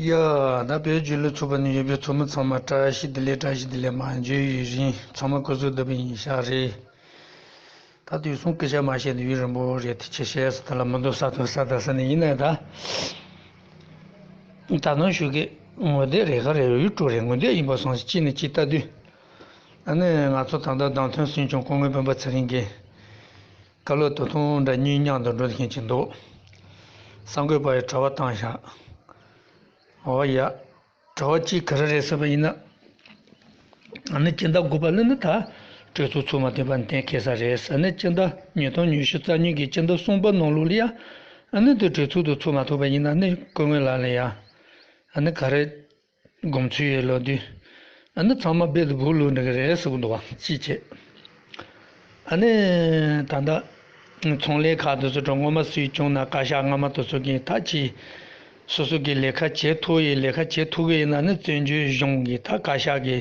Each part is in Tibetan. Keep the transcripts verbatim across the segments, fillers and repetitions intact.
ཡ། ད་བོད་རྒྱལ་ལོ་ཚོགས་པ་ནས་ཡོད་པའི་ཚོགས་མི་ཚང་མ་བཀྲ་ཤིས་བདེ་ལེགས། བཀྲ་ཤིས་བདེ་ལེགས། མ་འཇོན་ཡུན་རིང་། ཚང་མ་སྐུ་གཟུགས་བདེ་པོ་ཡིན་ཤག་རེད། ད་དུས་སང་སྐད་ཆ་མ་བཤད་ན་ཡུན་རིང་པོ་རེད། དེ་ཆེ་བཤད་ས་ད་ལ་མི་འདུག་ས་ཐོབ་ས་ད་ས་ནས་ཡིན་ན་ད། ད་ནང་ཞུ་གི། ངོ་དེབ་རེ་ཁ་རེ་ཡུལ་གྲུ་རེ་ངོ་དེབ་ཡིན་པ་སོང་ཞིག་ཅི་ནས་ཅི་ལྟ་དུས། ཨ་ནི་ང་ཚོ་ད་ལྟ་བདམས་ཐོན་སྲིད་སྐྱོང་སྐུ་ངོ་སྤེན་པ་ཚེ་རིང་གིས་བཀའ་སློབ་དོ་དམ་འདྲ་གཉིས་མཉམ་དུ་འགྲོ་མཁན་ཅིག་འདུག་གསར་འགོད་པ་ཡི་དྲི་བ་བཏང་ཤག་འོ་ཡ། དྲི་བ་གཅིག་ག་རེ་རེད་ཟེར་བ་ཡིན་ན། ཨ་ནི་སྤྱི་ཟླ་དགུ་པ་ལ་ནི་ད་གྲོས་ཚོགས་ཚོགས་མ་ཐུབ་པ་གཏན་འཁེལ་ས་རེད། ཨ་ནི་སྤྱི་ཟླ་ཉིས་སྟོང་ཉི་ཤུ་རྩ་གཉིས་ཀྱི་སྤྱི་ཟླ་གསུམ་པ་ནང་ལོགས་ལ་ཡ། ཨ་ནི་དེ་གྲོས་ཚོགས་དུ་ཚོགས་མ་ཐུབ་པ་ཡིན་ན་ནི་སྐུ་ངོ་ལགས་ལ་ཡ། ཨ་ནི་ག་རེ་དགོངས་ཚུལ་ཡོད་ལབ་དུས། ཨ་ནི་ཚང་མ་རྦད་དེ་སྦུག་ལུག་འགྲོ་གི་རེད་ཟེར་གི་འདུག་བ། གཅིག་བྱས། ཨ་ནི་ད་ལྟ་ཚོང་ལས་ཁག་དེ་ཚོ་འགྲོ་སྔོན་མ་སྲིད་སྐྱོང་ན་བཀའ་ཤག་སྔ་མ་དེ་ཚོ་གིས་ད་ཅི། སོ་སོ་གི་ལས་ཀ་བྱེད་ཐུབ་ཡི། ལས་ཀ་བྱེད་ཐུབ་གི་ཡིན་ན་ནི་བཙན་བྱོལ་གཞུང་གི་ད་བཀའ་ཤག་གི་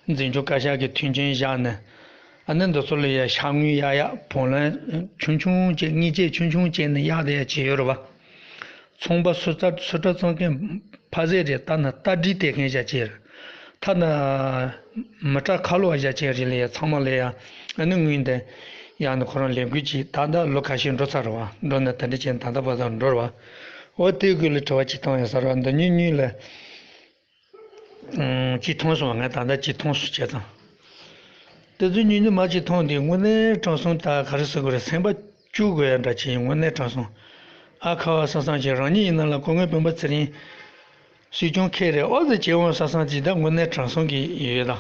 འཛིན་སྐྱོང་བཀའ་ཤག་གི་མཐུན་རྐྱེན་བཞག་ནས། ཨ་ནི་འདི་ཚོ་ལ་ཡ་ཤ་དངུལ་ཡག་ཡག་བུན་ལོན་ཆུང་ཆུང་བྱས་དངུལ་ཆད་ཆུང་ཆུང་བྱས་ནས་གཡར་བསྡད་ཡ་བྱས་ཡོད་རེད་བ། ཚོང་པ་སུ་ཙ་སུ་ཏྲ་བཙོང་མཁན་ཕ་ཟས་རེད། ད་ན་རྟ་སྒྲིག་སྟེར་མཁན་བཞག་བྱས་རེད། ཐ་ན་མི་ཏྲ་ཁ་ལོ་བ་བཞག་བྱས་རེད་ལ་ཡ། ཚང་མ་ལ་ཡ་ཨ་ནི་དངུལ་འདི་ཡང་ནི་ཁོ་རང་ལས་འགུལ་གྱིས་ད་ལྟ་ལོ་ཁ་ཤས་འགྲོ་ཚར་རེད་བ། འགྲོ་ནས་ད་འདྲ་བྱས་ད་ལྟ་བར་དུ་འགྲོ་རེད་བ། འོ་དེའི་སྐོར་ལ་དྲི་བ་གཅིག་བཏང་ཡོད་ས་རེད་བ། འདི་གཉིས་གཉིས་ལ། ཨང་། གཅིག་མཐོང་སོང་བ། ངས་ད་ལྟ་གཅིག་མཐོང་སོང་བྱས་ཙང་། དེ་ཚོ་ཉུང་ཉུང་མ་གཅིག་མཐོང་དེ་དངོས་གནས་དྲང་སྲོང་ད་ག་རེ་ཟེར་དགོས་རེད། སེམས་པ་སྐྱོ་དགོས་ཡ་འདྲ་བྱས། དངོས་གནས་དྲང་སྲོང་། ཨ་ཁ་བ་ས་སང་ཅིག་རང་ཉིད་ཡིན་ན་ལ་སྐུ་ངོ་སྤེན་པ་ཚེ་རིང་སྲིད་སྐྱོང་ཁེ་རེད། ཨོ་ཙི་བྱེད་འོང་ས་སང་ཅིག་ད་དངོས་གནས་དྲང་སྲོང་གི་ཡོད་ད།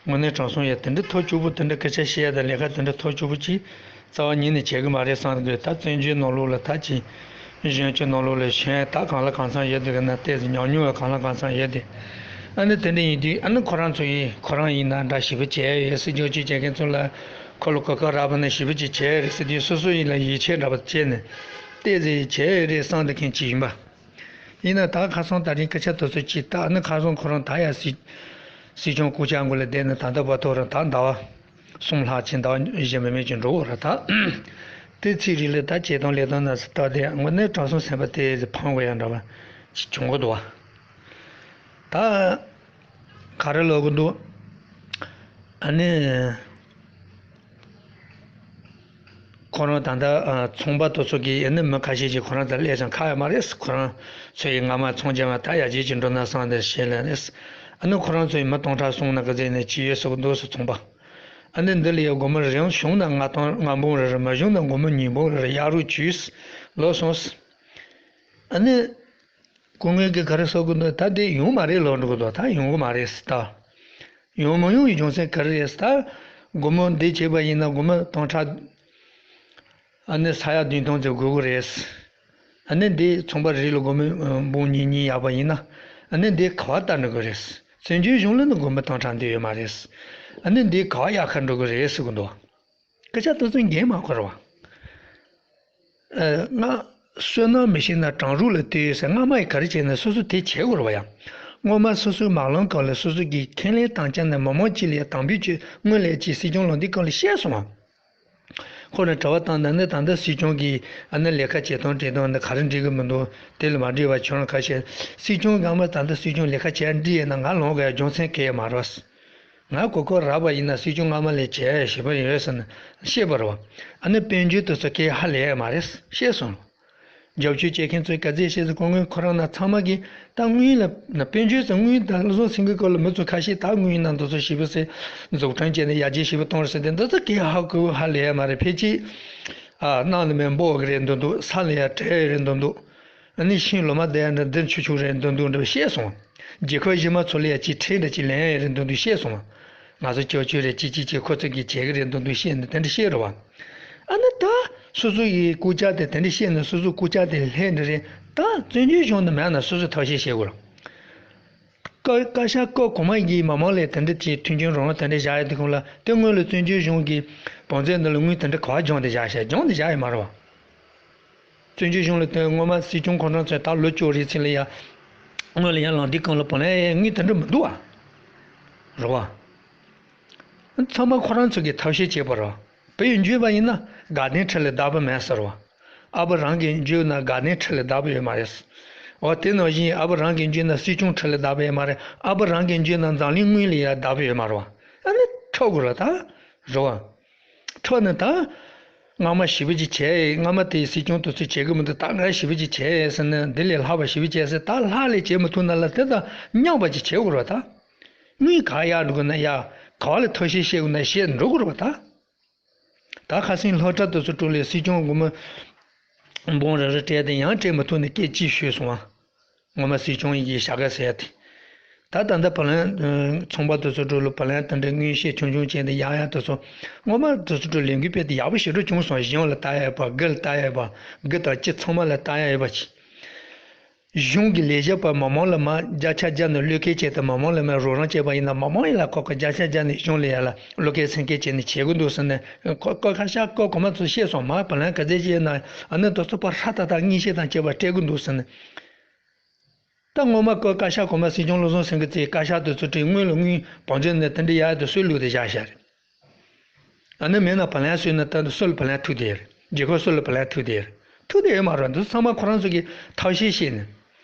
དངོས་གནས་དྲང་སྲོང་ཡ་དེ་འདྲ་ཐབས་སྐྱོ་པོ་དེ་འདྲ་སྐད་ཆ་བཤད་ཡ་དང་ལས་ཀ་དེ་འདྲ་ཐབས་སྐྱོ་པོ་ཅིག་རྩ་བ་ཉིད་ནས་བྱེད་གི་མ་རེད་བསམ་གི། ད་བཙན་བྱོལ་ནང་ལོགས་ལ་ད་ཅི། གཞོན་སྐྱེས་ནང་ལོགས་ལ་གཞོན་ད་གང་ལ་གང་འཚམ་ཡོད་འདུག་གི་ན། ཏོག་ཙམ་ཉམས་མྱོང་ཡང་གང་ལ་གང་འཚམ་ཡོད་དེ། ཨ་ནི་དེ་འདྲ་ཡིན་དུས་ཨ་ནི་ཁོ་རང་ཚོ་ཡིན། ཁོ་རང་ཡིན་ན་འདྲ་ཞེ་པོ་བྱས་ཡོད། སྲིད་སྐྱོང་ཅིག་བྱེད་མཁན་ཚོ་ལ་ཁོ་ལ་གོ་སྐབས་རག་པ་ན་ཞེ་པོ་ཅིག་བྱས་རེད་ཟེར་དུས་སོ་སོ་ཡིན་ལ་ཡིད་ཆེས་འདྲ་པོ་བྱས་ནས་ཏོག་ཙམ་བྱས་ཡོད་རེད་བསམ་འདུག་མཁན་ཅིག་ཡིན་པ། ཡིན་ན་ད་ཁ་སང་ད་རིང་སྐད་ཆ་དེ་ཚོ་ཅིག་ད་ཨ་ནི་ཁ་སང་ཁོ་རང་ད་ཡ་སྲིད་སྲིད་སྐྱོང་སྐུ་ཕྱྭ་མགོ་ལ་བསྡད་ནས་ད་ལྟ་བར་དུ་རང་ད་ཟླ་བ་གསུམ་ལྷག་ཅིག་ཟླ་བ་གཞན་པ་མེད་ཅིག་འགྲོ་གི་རེད་ད། དེ་ཚེ་རིང་ལ་ད་བྱེད་སྟངས་ལས་སྟངས་ན་ཟེར་ད་དེ་དངོས་གནས་དྲང་སྲོང་སེམས་པ་དེ་ཕངས་དགོས་ཡ་འདྲ་བ་ཅིག་བྱུང་གི་འདུག་བ། ད་ག་རེ་ལབ་གི་འདུག་ཨ་ནི། ཁོ་རང་ད་ལྟ་ཨ་ཚོང་པ་དེ་ཚོ་གིས་ཨ་ནི་མི་ཁ་ཤས་ཀྱིས་ཁོ་རང་ད་སླེབས་ཙང་ཁག་ཡོད་མ་རེད། ཁོ་རང་ཚོ་ཡི་སྔ་མ་ཚོང་རྒྱག་མ་ད་ཡར་རྒྱས་ཀྱི་འགྲོ་ན་བསམ་དེ་བྱས་ལ་རེད། ཨ་ནི་ཁོ་རང་ཚོ་ཡི་མི་སྟོང་ཕྲག་སོང་ན་ག་ཚད་ནས་ཅི་ཡོད་ཟེར་གི་འདུག་ཟེར། ཚོང་པ། ཨ་ནི་འདི་ལ་ཡ་སྒོར་མོ་རེ་རིང་བྱུང་ན་ལྔ་སྟོང་ལྔ་འབུམ་རེ་རེ། མ་བྱུང་ན་སྒོར་མོ་ཉིས་འབུམ་རེ་རེ་གཡར་རོགས་བྱོས་ལབ་སོང་། ཨ་ནི། སྐུ་ངོ་གིས་ག་རེ་ཟེར་གི་འདུག་ད་དེ་ཡོང་མ་རེད་ལབ་འགྲོ་གི་འདུག་ད་ཡོང་གི་མ་རེད་ཟེར་ད། ཡོང་མ་ཡོང་གི་རྒྱུ་མཚན་ག་རེ་རེད་ཟེར་ད། སྒོར་མོ་འདི་བྱས་པ་ཡིན་ན་སྒོར་མོ་སྟོང་ཕྲག་ཨ་ནི་ས་ཡ་བདུན་སྟོང་ཙམ་དགོས་ཀྱི་རེད། ཨ་ནི་འདི་ཚོང་པ་རེ་ལ་སྒོར་མོ་འབུམ་གཉིས་གཉིས་གཡར་བ་ཡིན་ན། ཨ་ནི་འདི་ག་པར་བཏང་འགྲོ་གི་རེད། བཙན་བྱོལ་གཞུང་ལ་ནི་སྒོར་མོ་སྟོང་ཕྲག་འདི་ཡོད་མ་རེད། ཨ་ནི་འདི་ག་པར་གཡར་ག་འགྲོ་གི་རེད་ཟེར་གི་འདུག་སྐད་ཆ་དེ་ཚོ་འགན་མ་འཁུར་བ། ཨ། སྔ། བསོད་ནམས་མི་ཤེས་ན་གྲང་རུག་ལ་ལྟོས་ཟེར། སྔ་མ་ཡི་ག་རེ་བྱས་ན་སོ་སོ་དེ་བྱེད་དགོས་རེད་བ་ཡ། སྔོན་མ་སོ་སོའི་མ་ལངས་སྐབས་ལ་སོ་སོ་གིས་ཁས་ལེན་དམ་བཅའ་ནས་མི་མང་སྤྱི་ལ་དམ་འབུལ་བྱས། སྔོན་ལ་ཅིག་སྲིད་སྐྱོང་ལངས་དུས་སྐབས་ལ་བཤད་སོང་བ། ཁོ་ནས་དྲི་བ་བཏང་ན་ནི་ད་ལྟ་སྲིད་སྐྱོང་གིས་ཨ་ནི་ལས་ཀ་བྱེད་སྟངས་འབྲི་སྟངས་འདི་ག་རེ་འགྲིག་གི་མི་འདུག་དེ་ལ་མ་འགྲིག་པ་ཁྱོད་རང་ཁ་ཤས། སྲིད་སྐྱོང་སྒང་མ་ད་ལྟ་སྲིད་སྐྱོང་ལས་ཀ་བྱེད་འགྲིག་ཡས་ན་ང་ལངས་དགོས་ཡ་རྒྱུ་མཚན་གང་ཡང་མ་རེད་བ། ང་གོ་སྐབས་རག་པ་ཡིན་ན་སྲིད་སྐྱོང་སྔ་མ་ལས་བྱེད་ཡ་ཞེ་པོ་ཡོད་ཟེར་ནས་བཤད་པ་རེད་བ། ཨ་ནི་དཔལ་འབྱོར་དེ་ཚོ་སྐད་ཧ་ལས་ཡ་མ་རེད་བཤད་སོང་། རྒྱབ་སྐྱོར་བྱེད་མཁན་ཚོས་ག་ཚད་བཤད་ཟེར། སྐུ་ངོ་ཁོ་རང་ན་ཚང་མ་གིས་ད་དངུལ་ལ་ན་དཔལ་འབྱོར་ཟེར། དངུལ་ད་བློ་བཟང་སེང་གེ་སྐོར་ལ་མི་ཚོ་ཁ་ཤས་ད་དངུལ་ནང་དེ་ཚོ་ཞེ་པོ་ཟེར། འཛུགས་སྐྲུན་བྱས་ནས་ཡར་རྒྱས་ཞེ་པོ་གཏོང་རེད་ཟེར་ཏེ་འདི་ཚོ་སྐད་ཧ་གོ་ཧ་ལས་ཡ་མ་རེད། ཕལ་ཆེར་ཨ་གནམ་ལ་མེ་འབོག་གི་རེད་འདུག་འདུག་ས་ལ་ཡ་བྲེག་ཡ་རེད་འདུག་འདུག་ཨ་ནི་ཤིང་ལོ་མ་བསྡད་ཡ་འདྲ་འདིར་ཆུ་ཆུ་རེད་འདུག་འདུག་འདྲ་བཤད་སོང་། རྒྱལ་ཁབ་གཞན་མ་ཚོ་ལ་ཡ་ཅིག་ཁྲལ་འདྲ་ཅིག་ལེན་ཡ་རེད་འདུག་འདུག་བཤད་སོང་། ང་ཚོ་སྐྱོབ་བཅོལ་རེད་ཅིག་ཅིག་ཅིག་ཁོ་ཚོ་གིས་བྱེད་ཀྱི་རེད་འདུག་འདུག་བཤད་ནས་དེ་འདྲ་བཤད་རེད་བ། ཨ་ནི་ད་སོ་སོ་ཡི་སྐུ་ཕྱྭ་དེ་དེ་འདྲ་བཤད་ནས་སོ་སོ་སྐུ་ཕྱྭ་དེ་ལྷད་འདྲ་རེད། ད་བཙན་བྱོལ་གཞུང་ནས་མེད་ན་སོ་སོ་ཐབས་ཤེས་བྱེད་དགོས་རེད། བཀའ་བཀའ་ཤག་བཀའ་གོང་མ་གིས་མི་མང་ལ་དེ་འདྲ་ཅིག་མཐུན་རྐྱེན་རོགས་རམ་དེ་འདྲ་བཞག་ཡ་དེ་ཁོང་ལ་དེ་སྔོན་ལ་བཙན་བྱོལ་གཞུང་གིས་བང་མཛོད་འདི་ལ་དངུལ་དེ་འདྲ་ག་པར་སྦྱོང་དེ་བཞག་ཤག་སྦྱོང་དེ་བཞག་ཡོད་མ་རེད་བ། བཙན་བྱོལ་གཞུང་ལ་དོན་སྔོན་མ་སྲིད་སྐྱོང་ཁོང་རང་ཚོས་ད་ལོ་བཅུ་རེ་ཚུན་ལ་ཡ། སྔོན་ལ་ཡ་ལངས་དུས་སྒང་ལ་བུ་ལོན་དངུལ་དེ་འདྲ་མི་འདུག་བ། རེད་བ། ཚང་མ་ཁོ་རང་ཚོ་གིས་ཐབས་ཤེས་བྱས་པ་རེད་བ། བོད་ཡིག་འཇུས་པ་ཡིན་ན་དགའ་ལྡན་ཁྲི་ལས་ལྡབ་པ་མེད་ཟེར་བ། ཨ་ཕ་རང་གིས་འཇུས་ན་དགའ་ལྡན་ཁྲི་ལས་ལྡབ་པ་ཡོད་མ་རེད། འོ་དེ་ནང་བཞིན་ཨ་བུ་རང་གི་རྒྱུད་ན་སྲིད་སྐྱོང་ཁྲི་ལ་བདག་པོ་ཡོད་མ་རེད། ཨ་བུ་རང་གི་རྒྱུད་ན་འཛམ་གླིང་དངུལ་ལ་ཡ་བདག་པོ་ཡོད་མ་རེད་བ། ཨ་ནི་འཕྲོག་དགོས་རེད་ད། རེད་བ། འཕྲོག་ནས་ད། སྔ་མ་ཞེ་པོ་ཅིག་བྱས། སྔ་མ་དེའི་སྲིད་སྐྱོང་དེ་ཚོས་བྱེད་གི་མི་འདུག་ད་ང་ཞེ་པོ་ཅིག་བྱས་ཟེར་ནས་འདི་ལས་ལྷག་པ་ཞེ་པོ་བྱས་ཟེར། ད་ལྷག་ལས་བྱེད་མི་ཐུབ་ན་ལ་དེ་ད་སྙོག་པ་ཅིག་བྱེད་དགོས་རེད་ད། དངུལ་ག་ཡར་འགྲོ་དགོས་ན་ཡ། ག་བ་ལ་ཐབས་ཤེས་བྱེད་དགོས་ན་བྱེད་འགྲོ་དགོས་རེད་བ་ད། ད་ཁ་སང་སློབ་གྲྭ་དེ་ཚོ་དྲུག་ལས་སྲིད་སྐྱོང་སྒོར་མོ་འབུམ་རེ་རེ་སྤྲད་དེ་ཡང་སྤྲད་མི་ཐུབ་ནས་སྐད་ཅིག་ཤོད་སོང་ང་། ངོ་མ་སྲིད་སྐྱོང་ཡིན་གྱི་བྱ་དགའ་ཟེར་ཡ་དེ། ད་ད་ལྟ་བུ་ལོན་ཚོང་པ་དེ་ཚོ་དྲུག་ལ་བུ་ལོན་དེ་འདྲའི་མངོན་ཤེས་ཆུང་ཆུང་བྱས་ཏེ་ཡག་ཡག་དེ་ཚོ། ངོ་མ་དེ་ཚོ་དྲུག་ལས་འགུལ་སྤེལ་ཏེ་ཡག་པོ་ཞེ་དྲག་བྱུང་སོང་། གཞུང་ལ་ལྟ་ཡ་ཡོད་པ། དགེ་ལ་ལྟ་ཡ་ཡོད་པ། དགེ་དང་སྤྱི་ཚང་མ་ལ་ལྟ་ཡ་ཡོད་པ་ཅིག་གཞུང་གི་ལས་བྱེད་པ་མི་མང་ལ་མར་བརྒྱ་ཆ་བརྒྱ་ནས་བློས་འཁེལ་བྱས་ཏེ་མི་མང་ལ་མར་རོགས་རམ་བྱས་པ་ཡིན་ན། མི་མང་ཡིན་ལ་ཁོ་ཁོ་བརྒྱ་ཆ་བརྒྱ་ནས་གཞུང་ལ་ཡ་ལ་བློས་འཁེལ་སེམས་འཁེལ་བྱས་ནས་བྱེད་དགོས་འདུག་ཟེར་ནས། ཁོ་ཁོ་ཁ་ཤས་ཁོ་གོང་མ་ཚོ་བཤད་སོང་། མར་བུ་ལོན་ག་ཚད་ཅིག་ཡོད་ན་ཨ་ནི་དེ་ཚོ་ཕར་ཧྲ་ཏག་ཏག་མངོན་ཤེས་དང་བཅས་པ་སྤྲད་དགོས་འདུག་ཟེར་ནས། ད་ངོ་མ་ཁོ་བཀའ་ཤག་གོང་མ་སྲིད་སྐྱོང་བློ་བཟང་སེང་གེ་ཚོས་བཀའ་ཤག་དེ་ཚོ་ཁྲིད། དངུལ་ལ་དངུལ་བང་མཛོད་ནས་དེ་འདྲ་ཡག་དེ་སུས་བླུགས་ཏེ་བཞག་བཞག་རེད། ཨ་ནི་མེད་ན་བུ་ལོན་ཟོས་ན་ད་སུ་ལ་བུ་ལོན་ཐུག་བསྡད་ཡོད་རེད། རྒྱལ་ཁབ་སུ་ལ་བུ་ལོན་ཐུག་བསྡད་ཡོད་རེད། ཐུག་བསྡད་ཡོད་མ་རེད། འདི་ཚང་མ་ཁོ་རང་ཚོ་གིས་ཐབས་ཤེས་བྱས་ནས།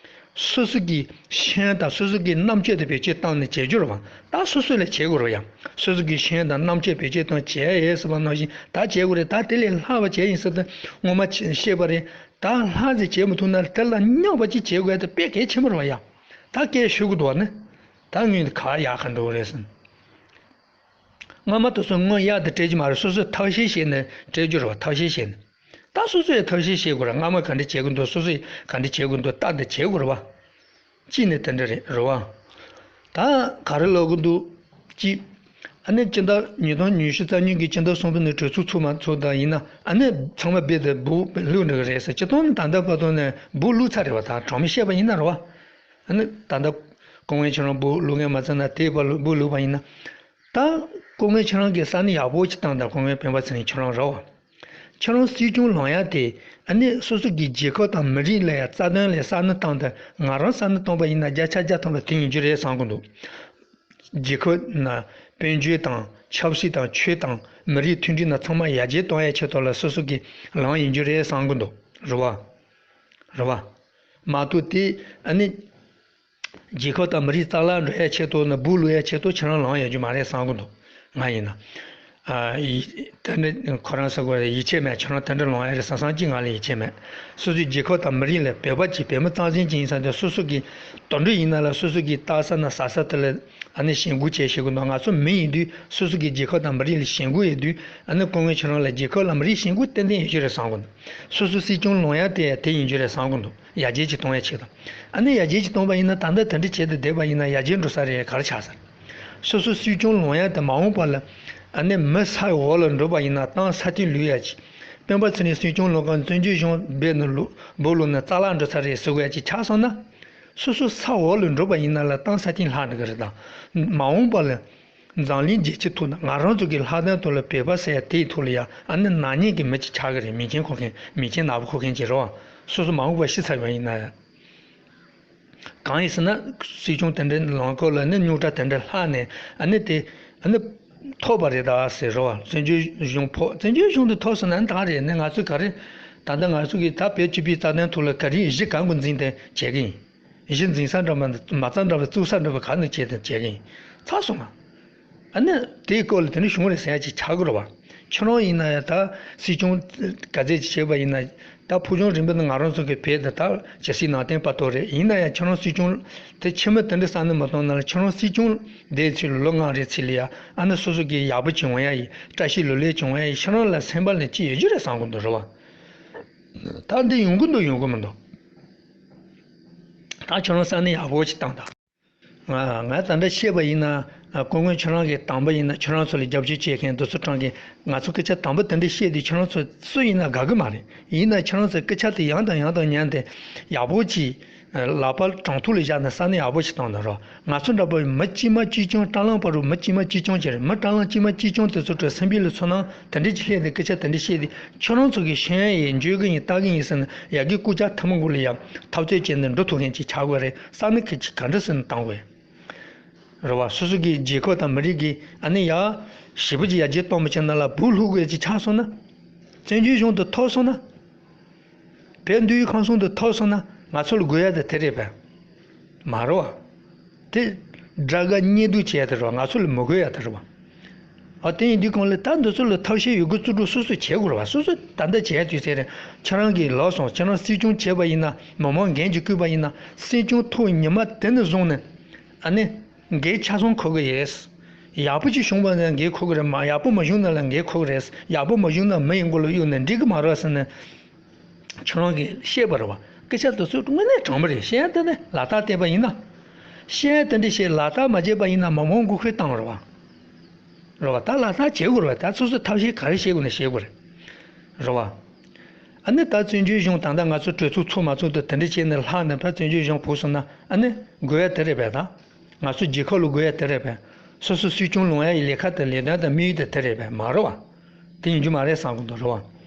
སོ་སོ་གི་ཤེས་ཡོན་དང་སོ་སོ་གི་རྣམ་དཔྱོད་དེ་བེད་སྤྱོད་བཏང་ནས་བྱེད་རྒྱུ་རེད་བ། ད་སོ་སོ་ལས་བྱེད་དགོས་རེད་ཡ། སོ་སོ་གི་ཤེས་ཡོན་དང་རྣམ་དཔྱོད་བེད་སྤྱོད་བཏང་བྱས་ཡས་ཟེར་བ་ནང་བཞིན་ད་བྱེད་དགོས་རེད། ད་དེ་ལས་ལྷག་པ་བྱས་ཡིན་ཟེར་ཏེ་ངོ་མ་བཤད་པ་རེད། ད་ལྷག་ཙམ་བྱེད་མི་ཐུབ་ན་དེ་ལ་རྙོག་པ་ཅིག་བྱེད་དགོས་ཡ་དེ་དཔེ་གལ་ཆེན་པོ་རེད་བ་ཡ། ད་སྐད་ཞུ་གི་འདུག་བ་ནི། ད་ངས་འདི་ག་ཡག་ག་འགྲོ་གི་རེད་ཟེར། སྔ་མ་དེ་ཚོ་དངུལ་གཡར་དེ་སྤྲད་རྒྱུ་མ་རེད། སོ་སོས་ཐབས་ཤེས་བྱས་ནས་སྤྲད་རྒྱུ་རེད་བ། ཐབས་ཤེས་བྱས་ནས། ད་སོ་སོས་ཐབས་ཤེས་བྱེད་དགོས་རེད། སྔ་མ་ག་འདྲ་བྱེད་དགོས་འདུག་སོ་སོས་ག་འདྲ་བྱེད་དགོས་འདུག་ལྟ་འདི་བྱེད་དགོས་རེད་བ། གཅིག་ནས་དེ་འདྲ་རེད། རེད་བ། ད་ག་རེ་ལབ་དགོས་འདུག་གཅིག་ཨ་ནི་སྤྱི་ཟླ་ཉིས་སྟོང་ཉི་ཤུ་རྩ་གཉིས་ཀྱི་སྤྱི་ཟླ་གསུམ་པ་ནས་གྲོས་ཚོགས་ཚོགས་མ་ཚོགས་དང་ཡིན་ན། ཨ་ནི་ཚང་མ་རྦད་དེ་སྦུག་བླུགས་འགྲོ་གི་རེད་ཟེར། སྤྱིར་བཏང་ནི་ད་ལྟ་བར་དུ་ནས་སྦུག་བླུགས་ཚར་རེད་བ། ད་དྲང་མོ་བཤད་པ་ཡིན་ན་རེད་བ། ཨ་ནི་ད་ལྟ་སྐུ་ངོ་ཁྱེད་རང་སྦུག་བླུགས་མཁན་མ་ཚད་ན་དེའི་བར་ལ་སྦུག་བླུགས་པ་ཡིན་ན། ད་སྐུ་ངོ་ཁྱེད་རང་གིས་ས་གནས་ཡག་པོ་ཅིག་བཏང་དང་། སྐུ་ངོ་སྤེན་པ་ཚེ་རིང་ཁྱེད་རང་རེད་བ། ཁྱེད་རང་སྲིད་སྐྱོང་ལངས་ཡ་དེ་ཨ་ནི་སོ་སོ་གི་རྒྱལ་ཁབ་དང་མི་རིགས་ལ་ཡ་རྩ་དོན་ལ་ས་གནས་བཏང་དང་། ང་རང་ས་གནས་བཏང་པ་ཡིན་ན་བརྒྱ་ཆ་བརྒྱ་ཐམ་པ་དེ་ཡིན་རྒྱུ་རེད་བསམ་གི་འདུག་རྒྱལ་ཁབ་ན་དཔལ་འབྱོར་དང་ཆབ་སྲིད་དང་ཆོས་དང་མི་རིགས་མཐུན་སྒྲིལ་ན་ཚང་མ་ཡར་རྒྱས་གཏོང་ཡ་ཆེད་དུ་ལ་སོ་སོ་གི་ལངས་ཡིན་རྒྱུ་རེད་བསམ་གི་འདུག་རེད་བ། རེད་བ། མ་གཏོགས་དེ་ཨ་ནི། རྒྱལ་ཁབ་དང་མི་རིགས་རྩ་བརླག་འགྲོ་ཡ་ཆེད་དུ་ནི་སྦུག་བླུགས་ཡ་ཆེད་དུ་ཁྱེད་རང་ལངས་ཡོང་རྒྱུ་མ་རེད་བསམ་གི་འདུག་ང་ཡིན་ན། ཨ། ཡི། དེ་འདྲ་ཁོ་རང་ཟེར་དགོས་རེད། ཡིད་ཆེས་མེད། ཁྱེད་རང་དེ་འདྲ་ལངས་ཡ་རེད་བསམ་བསམ་གཅིག་ང་ལ་ཡིད་ཆེས་མེད། སོ་སོའི་རྒྱལ་ཁབ་དང་མི་རིགས་ལ་བོད་པ་གཅིག་བོད་མི་རྩ་ཆེན་གཅིག་ཡིན་ཙང་དེ་སོ་སོ་གི་དོན་འགྲུབ་ཡིན་ན་ལ་སོ་སོ་གི་ལྟ་ས་ན་ཟ་ས་དེ་ལ་ཨ་ནི་ཞེན་ཁུལ་བྱས་ཞེན་གི་འདུག་ང་ཚོ་མི་ཡིན་དུས་སོ་སོ་གི་རྒྱལ་ཁབ་དང་མི་རིགས་ལ་ཞེན་ཁུལ་ཡོད་དུས། ཨ་ནི་སྐུ་ངོ་ཁྱེད་རང་ལ་རྒྱལ་ཁབ་ལ་མི་རིགས་ཞེན་ཁུལ་ཏན་ཏན་ཡོད་རྒྱུ་རེད་བསམ་གི་འདུག་སོ་སོ་སྲིད་སྐྱོང་ལངས་ཡ་དེ་དེ་ཡིན་རྒྱུ་རེད་བསམ་གི་འདུག་ཡར་རྒྱས་ཅིག་གཏོང་ཡ་ཆེད་དུ། ཨ་ནི་ཡར་རྒྱས་ཅིག་གཏོང་པ་ཡིན་ན། ད་ལྟ་དེ་འདྲ་བྱས་ཏེ་བསྡད་པ་ཡིན་ན་ཡར་རྒྱས་འགྲོ་ས་རེད། ག་རེ་ཆགས་ས་རེད། སོ་སོ་སྲིད་སྐྱོང་ལངས་ཡ་དེ་མ་འོངས་པ་ལ་ཨ་ནི་མི་ས་འོག་ལ་འགྲོ་པ་ཡིན་ན་ཏང་ས་སྟེང་ལུས་ཡ་ཅིག་སྤེན་པ་ཚེ་རིང་སྲིད་སྐྱོང་ལངས་སྐབས་བཙན་བྱོལ་གཞུང་རྦད་ནས་ལུ་སྦུག་བླུགས་ནས་རྩ་བརླག་འགྲོ་ས་རེད་ཟེར་དགོས་ཡ་ཅིག་ཆགས་སོང་ན། སོ་སོ་ས་འོག་ལ་འགྲོ་པ་ཡིན་ན་ལ་ཏང་ས་སྟེང་ལྷག་འགྲོ་གི་རེད། ད་མ་འོངས་པ་ལ། འཛམ་གླིང་རྒྱལ་སྤྱིའི་ཐོག་ན་ང་རང་ཚོ་གི་ལྷག་དོན་ཐོག་ལ་བོད་པ་ཟེར་ཡ་དེའི་ཐོག་ལ་ཡ་ཨ་ནི་ནག་ཉེས་ཀྱི་མི་གཅིག་ཆགས་ཀྱི་རེད། མིང་ཅན་འཁུར་མཁན། མིང་ཅན་ནག་པོ་འཁུར་མཁན་གཅིག་རེད་བ། སོ་སོ་མ་འོངས་པ་ཤི་ཚར་བ་ཡིན་ན་ཡང་། གང་ཡིན་ཟེར་ན་སྲིད་སྐྱོང་དེ་འདྲའི་ལངས་སྐབས་ལ་ནི་རྙོག་དྲ་དེ་འདྲ་ལྷག་ནས་ཨ་ནི་དེ་ཨ་ནི་ཐོབ་པ་རེད་ད་ཟེར་རེད་བ། བཙན་བྱོལ་གཞུང་ཕོག་བཙན་བྱོལ་གཞུང་དུ་ཐོབ་སོང་ན་ནི་ད་རེད། ནི་ང་ཚོས་ག་རེ་ད་ལྟ་ང་ཚོ་གི་ད་བོད་སྤྱི་པའི་རྩ་དོན་ཐོག་ལ་ག་རེ་གཞི་གང་དགོས་འཛིན་ཏེ་བྱེད་ཀྱི་ཡིན། གཞི་འཛིན་ས་འདྲ་མ་མ་རྩ་འདྲ་བ་བཙུགས་ས་འདྲ་བ་ག་ནས་བྱས་ཏེ་བྱེད་ཀྱི་ཡིན། ཚར་སོང་ང་། ཨ་ནི་དེའི་སྐོར་ལ་དེ་འདྲ་བྱུང་རེད་ཟེར་ཡ་ཅིག་ཆགས་ཀྱི་རེད་བ། ཁྱོད་རང་ཡིན་ན་ཡང་ད་སྲིད་སྐྱོང་ག་ཚད་ཅིག་བྱས་པ་ཡིན་ན། ད་ཕུགས་རྒྱང་རིང་པོ་ནི་ང་རང་ཚོ་གི་བོད་འདི་ད་ཇི་སྲིད་ནང་བསྟན་བར་དོ་རེད། ཡིན་ན་ཡང་ཁྱོད་རང་སྲིད་སྐྱོང་དེ་ཕྱི་མི་དེ་འདྲ་བསམ་བློ་མ་གཏོང་ན་ལ། ཁྱོད་རང་སྲིད་སྐྱོང་དེའི་ཚེ་ལོ་ལྔ་རེ་ཚེ་ལ་ཡ་ཨ་ནི་སོ་སོ་གི་ཡག་པོ་བྱུང་བ་ཡ་ཡིན། བཀྲ་ཤིས་ལོ་ལེགས་བྱུང་བ་ཡ་ཡིན། ཁྱོད་རང་ལ་སེམས་པ་ལ་ཅི་ཡོད་རྒྱུ་རེད་བསམ་གི་འདུག་རེད་བ། ད་འདི་ཡོང་གི་འདུག་ཡོང་གི་མི་འདུག་ད་ཁྱོད་རང་ས་གནས་ཡག་པོ་ཅིག་བཏང་དང་། ང་ང་ད་ལྟ་བཤད་པ་ཡིན་ན། སྐུ་ངོ་ཁྱོད་རང་གིས་དང་པོ་ཡིན་ན་ཁྱོད་རང་ཚོ་ལ་རྒྱབ་སྐྱོར་བྱེད་མཁན་དེ་ཚོ་གྲས་ཀྱིས་ང་ཚོ་སྐད་ཆ་དང་པོ་དེ་འདྲ་བཤད་དུས་ཁྱོད་རང་ཚོ་སུ་ཡིན་ན་དགའ་གི་མ་རེད། ཡིན་ན་ཁྱོད་རང་ཚོས་སྐད་ཆ་དེ་ཡང་དང་ཡང་དུ་ཉན་ཏེ་ཡག་པོ་ཅིག་ལག་པ་དྲང་ཐོག་ལ་བཞག་ནས་ས་གནས་ཡག་པོ་ཞིག་བཏང་ན་རོགས། ང་ཚོ་འདྲ་པོ་མི་གཅིག་མ་གཅིག་རྐྱང་། བཀྲ་ལམ་བར་དུ་མི་གཅིག་མ་གཅིག་རྐྱང་ཅིག་རེད། མི་བཀྲ་ལམ་གཅིག་མ་གཅིག་རྐྱང་དེ་ཚོ་གྲས་སེམས་པའི་ལ་ཚོར་སྣང་དེ་འདྲ་ཅིག་སླེབས་ཏེ་སྐད་ཆ་དེ་འདྲ་བཤད་དུས་ཁྱོད་རང་ཚོ་གིས་ཤེས་ཡ་ཡིན། བརྗོད་གི་ཡིན། ལྟ་གི་ཡིན་ཟེར་ནས་ཡ་གི་སྐུ་ཕྱྭ་ཐལ་མོ་སྒང་ལ་ཡ་འཐབ་རྩོད་བྱས་ནས་འགྲོ་ཐུབ་མཁན་ཅིག་ཆགས་དགོས་རེད། ས་གནས་ཁག་ཅིག་ག་འདྲ་ཟེར་ནས་བཏང་དགོས་རེད་བ། སོ་སོ་གི་རྒྱལ་ཁབ་དང་མི་རིགས་ཀྱི་ཨ་ནི་ཡ་ཞེ་པོ་ཅིག་ཡར་རྒྱས་གཏོང་མི་བྱེད་ན་ལ་སྦུག་ལྷུག་དགོས་ཅིག་ཆགས་སོང་ན། བཙན་བྱོལ་གཞུང་དུ་ཐོབ་སོང་ན། བོད་འདུལ་ཁང་གསུམ་དུ་ཐོབ་སོང་ན། ང་ཚོ་ལ་དགོས་ཡ་དེ་དེ་རེད་པས། མ་རེད་བ། དེ་དགྲ་དགའ་གཉེན་སྡུག་བྱས་དེ་རེད་བ། ང་ཚོ་ལ་མི་དགོས་ཡ་དེ་རེད་བ། ཨ་དེ་ཡིན་དུས་གང་ལ་ད་འདི་ཚོ་ལ་ཐབས་ཤེས་ཡོད་དགུ་རྩོལ་སྒྲུབ་སོ་སོས་བྱེད་དགོས་རེད་བ། སོ་སོས་ད་ལྟ་བྱས་དུས་ཚེ་རེད། ཁྱེད་རང་གིས་ལབ་སོང་། ཁྱེད་རང་སྲིད་སྐྱོང་བྱས་པ་ཡིན་ན། མི་མང་འགན་གྱིས་བསྐུལ་བ་ཡིན་ན། སྲིད་སྐྱོང་ཐོབ་ཉི་མ་དེ་ནས་བཟུང་ནས་ཨ་ནི་འགན་ཆ་ཚང་འཁུར་གི་ཡིན། ཡག་པོ་ཅིག་བྱུང་བ་ན་འགན་འཁུར་གི་རེད། མ་ཡག་པོ་མ་བྱུང་ན་ལ་འགན་འཁུར་གི་རེད། ཡག་པོ་མ་བྱུང་ན་མི་ཡི་མགོ་ལ་གཡུག་ནས་འགྲིག་གི་མ་རེད་ཟེར་ནས། ཁྱོད་རང་གིས་བཤད་པ་རེད་བ། སྐད་ཆ་དེ་ཚོ་དངོས་གནས་དྲང་པོ་རེད། བཤད་ཡ་དེ་ནི་ལག་བསྟར་བསྟན་པ་ཡིན་ན། བཤད་ཡ་དེ་འདྲ་བཤད། ལག་བསྟར་མ་བྱས་པ་ཡིན་ན་མི་མང་མགོ་སྐོར་བཏང་རེད་བ། རེད་བ། ད་ལག་བསྟར་བྱེད་དགོས་རེད་བ། ད་སོ་སོས་ཐབས་ཤེས་ག་རེ་བྱེད་དགོས་ན་བྱེད་དགོས་རེད། རེད་བ། ཨ་ནི་ད་བཙན་བྱོལ་གཞུང་ད་ལྟ་ང་ཚོ་གྲོས་ཚོགས་ཚོགས་མ་ཚོགས་དེ་དེ་འདྲ་བྱས་ནས་ལྷག་ནས་ཕར་བཙན་བྱོལ་གཞུང་བུད་སོང་ན་ཨ་ནི་དགོས་ཡ་དེ་རེད་པས། ད་ང་ཚོ་རྒྱལ་ཁབ་ལ་དགོས་ཡ་དེ་རེད་པས། སོ་སོ་སྲིད་སྐྱོང་ལངས་ཡ་ཡི་ལས་ཀ་དེ་ལས་དོན་དང་དམིགས་ཡུལ་དེ་དེ་རེད་པས། མ་རེད་བ། དེ་ཡིན་རྒྱུ་མ་རེད་བསམ་གི་འདུག་རེད་བ།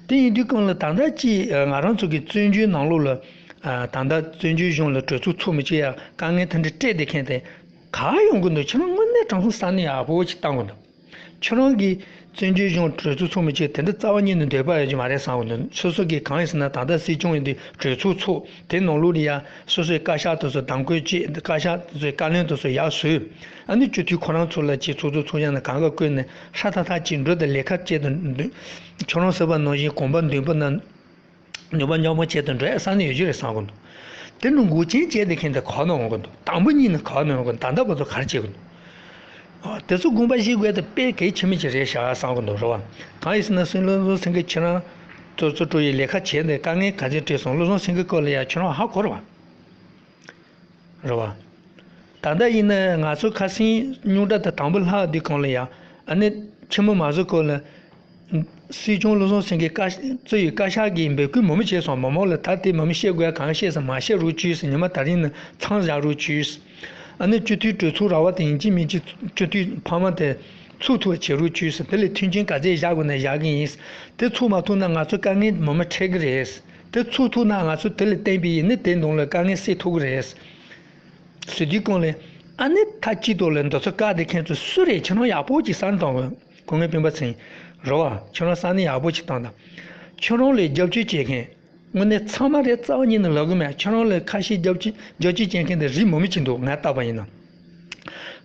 དེ་ཡིན་དུས་གང་ལ་ད་ལྟ་ཅིག་ང་རང་ཚོ་གི་བཙན་བྱོལ་ནང་ལོགས་ལ་ད་ལྟ་བཙན་བྱོལ་གཞུང་ལ་གྲོས་ཚོགས་ཚོགས་མི་བྱེད་ཡ་དཀའ་ངལ་དེ་འདྲ་སྤྲད་བསྡད་མཁན་དེ་ག་ཡོང་གི་འདུག་ཁྱེད་རང་དངོས་གནས་དྲང་སྲོང་བསམ་བློ་ཡག་པོ་ཅིག་བཏང་དགོས་འདུག་ཁྱེད་རང་གིས་བཙན་བྱོལ་གཞུང་གྲོས་ཚོགས་ཚོགས་མི་བྱེད་དེ་འདྲ་རྩ་བ་ཉིད་ནས་འདོད་པ་ཡོད་ཀྱི་མ་རེད་བསམ་གི་འདུག་སོ་སོ་གིས་གང་ཡིན་ཟེར་ན་ད་ལྟ་སྲིད་སྐྱོང་ཡིན་དུས་གྲོས་ཚོགས་ཚོགས་དེ་ནང་ལོགས་ལ་ཡ་སོ་སོའི་བཀའ་ཤག་དེ་ཚོ་དམ་བཀོད་བྱེད། བཀའ་ཤག་དེ་ཚོའི་བཀའ་བློན་དེ་ཚོ་ཡར་བཟོས། ཨ་ནི་སྤྱི་འཐུས་ཁོ་རང་ཚོ་ལ་ཅིག་ཚོགས་གཙོ་ཚོགས་གཞོན་ལ་གང་ག་བསྐོས་ནས་ཧྲ་ཐག་ཐག་ཅིག་འགྲོ་དང་ལས་ཀ་བྱེད་དང་འདུག་ཁྱོད་རང་ཟེར་བ་ནང་བཞིན་གོམ་པ་མདུན་པ་ན་ནུས་པ་འཇོག་པོ་བྱེད་དང་འགྲོ་ཡ་ས་ནས་ཡོད་རྒྱུ་རེད་བསམ་གི་འདུག་དེ་ནི་འགོག་རྐྱེན་བྱས་ཏེ་མཁན་དེ་ག་ནས་འོང་གི་འདུག་དང་པོ་ཉིད་ནས་ག་ནས་འོང་གི་འདུག་ད་ལྟ་བར་དུ་ག་རེ་བྱེད་གི་འདུག་དེ་ཚོ་དགོངས་པ་བཞེས་དགོས་དེ་དཔེ་གལ་ཆེན་པོ་ཅིག་རེད་ཤག་བསམ་གི་འདུག་རེད་བ། གང་ཡིན་ཟེར་ན་སྲིད་བློན་བཟང་སེང་གེ་ཁྱེད་རང་ཚོ་ཚོ་སྤྲོ་ཡི་ལས་ཀ་བྱས་ཏེ་དཀའ་ངལ་ག་ཚོད་འཕྲད་སོང་བློ་བཟང་སེང་གེ་སྐོར་ལ་ཡ་ཁྱེད་རང་ཧ་གོ་རེད་བ། རེད་བ། ད་ལྟ་ཡིན་ན་ང་ཚོ་ཁ་སང་རྙོག་དྲ་དེ་དང་པོ་ལྷག་དུས་གང་ལ་ཡ་ཨ་ནི་ཆེན་མོ་མ་བཟོ་སྐོར་ལ། སྲིད་སྐྱོང་བློ་བཟང་སེང་གེ་བཀའ་གཙོས་ཡི་བཀའ་ཤག་གིས་འབོད་སྐུལ་མང་པོ་བྱས་སོང་། མི་མང་ལ་ད་དེ་མང་པོ་བཤད་དགོས་ཡ་གང་བཤད་ཟེར་མ་བཤད་རོགས་བྱོས་ཟེར། ཉི་མ་ད་རིང་ནས་མཚམས་བཞག་རོགས་བྱོས། ཨ་ནི་སྤྱི་འཐུས་གྲོས་ཚོགས་ར་བ་དེ་ཡིན་གཅིག་མིན་གཅིག་སྤྱི་འཐུས་འཕར་མ་དེ་ཚུགས་ཐུབ་པ་བྱེད་རོགས་བྱོས་ཟེར། དེ་ལས་མཐུན་རྐྱེན་ག་ཚད་བཞག་དགོས་ན་བཞག་གི་ཡིན། དེ་ཚུགས་མ་ཐུབ་ན་ང་ཚོ་དཀའ་ངལ་མང་པོ་འཕྲད་གི་རེད། དེ་ཚུགས་ཐུབ་ན་ང་ཚོ་དེ་ལ་བརྟེན་པའི་ཡིན་ནི་དེ་ནང་ལ་དཀའ་ངལ་སེལ་ཐུབ་ཀྱི་རེད། ཟེར་དུས་གང་ལས་ཨ་ནི་མཐའ་གཅིག་ཏུ་ལ་འདི་ཚོ་བཀག་བསྡད་མཁན་ཚོ་སུ་རེད། ཁྱེད་རང་ཡག་པོ་ཅིག་བསམ་བློ་གཏོང་དགོས། སྐུ་ངལ་སྤེན་པ་ཚེ་རིང་། རེད་བ། ཁྱེད་རང་བསམ་བློ་ཡག་པོ་ཅིག་བཏང་དང་། ཁྱེད་རང་ལ་རྒྱབ་སྐྱོར་བྱེད་མཁན་དངོས་གནས་ཚང་མ་རེད། རྩ་བ་ཉིད་ནས་ལབ་གི་མེད། ཁྱེད་རང་ལ་ཁ་ཤས་རྒྱབ་སྐྱོར་རྒྱབ་སྐྱོར་བྱེད་མཁན་དེ་རིགས་མང་པོ་ཅིག་འདུག་ངས་བལྟས་པ་ཡིན་ན།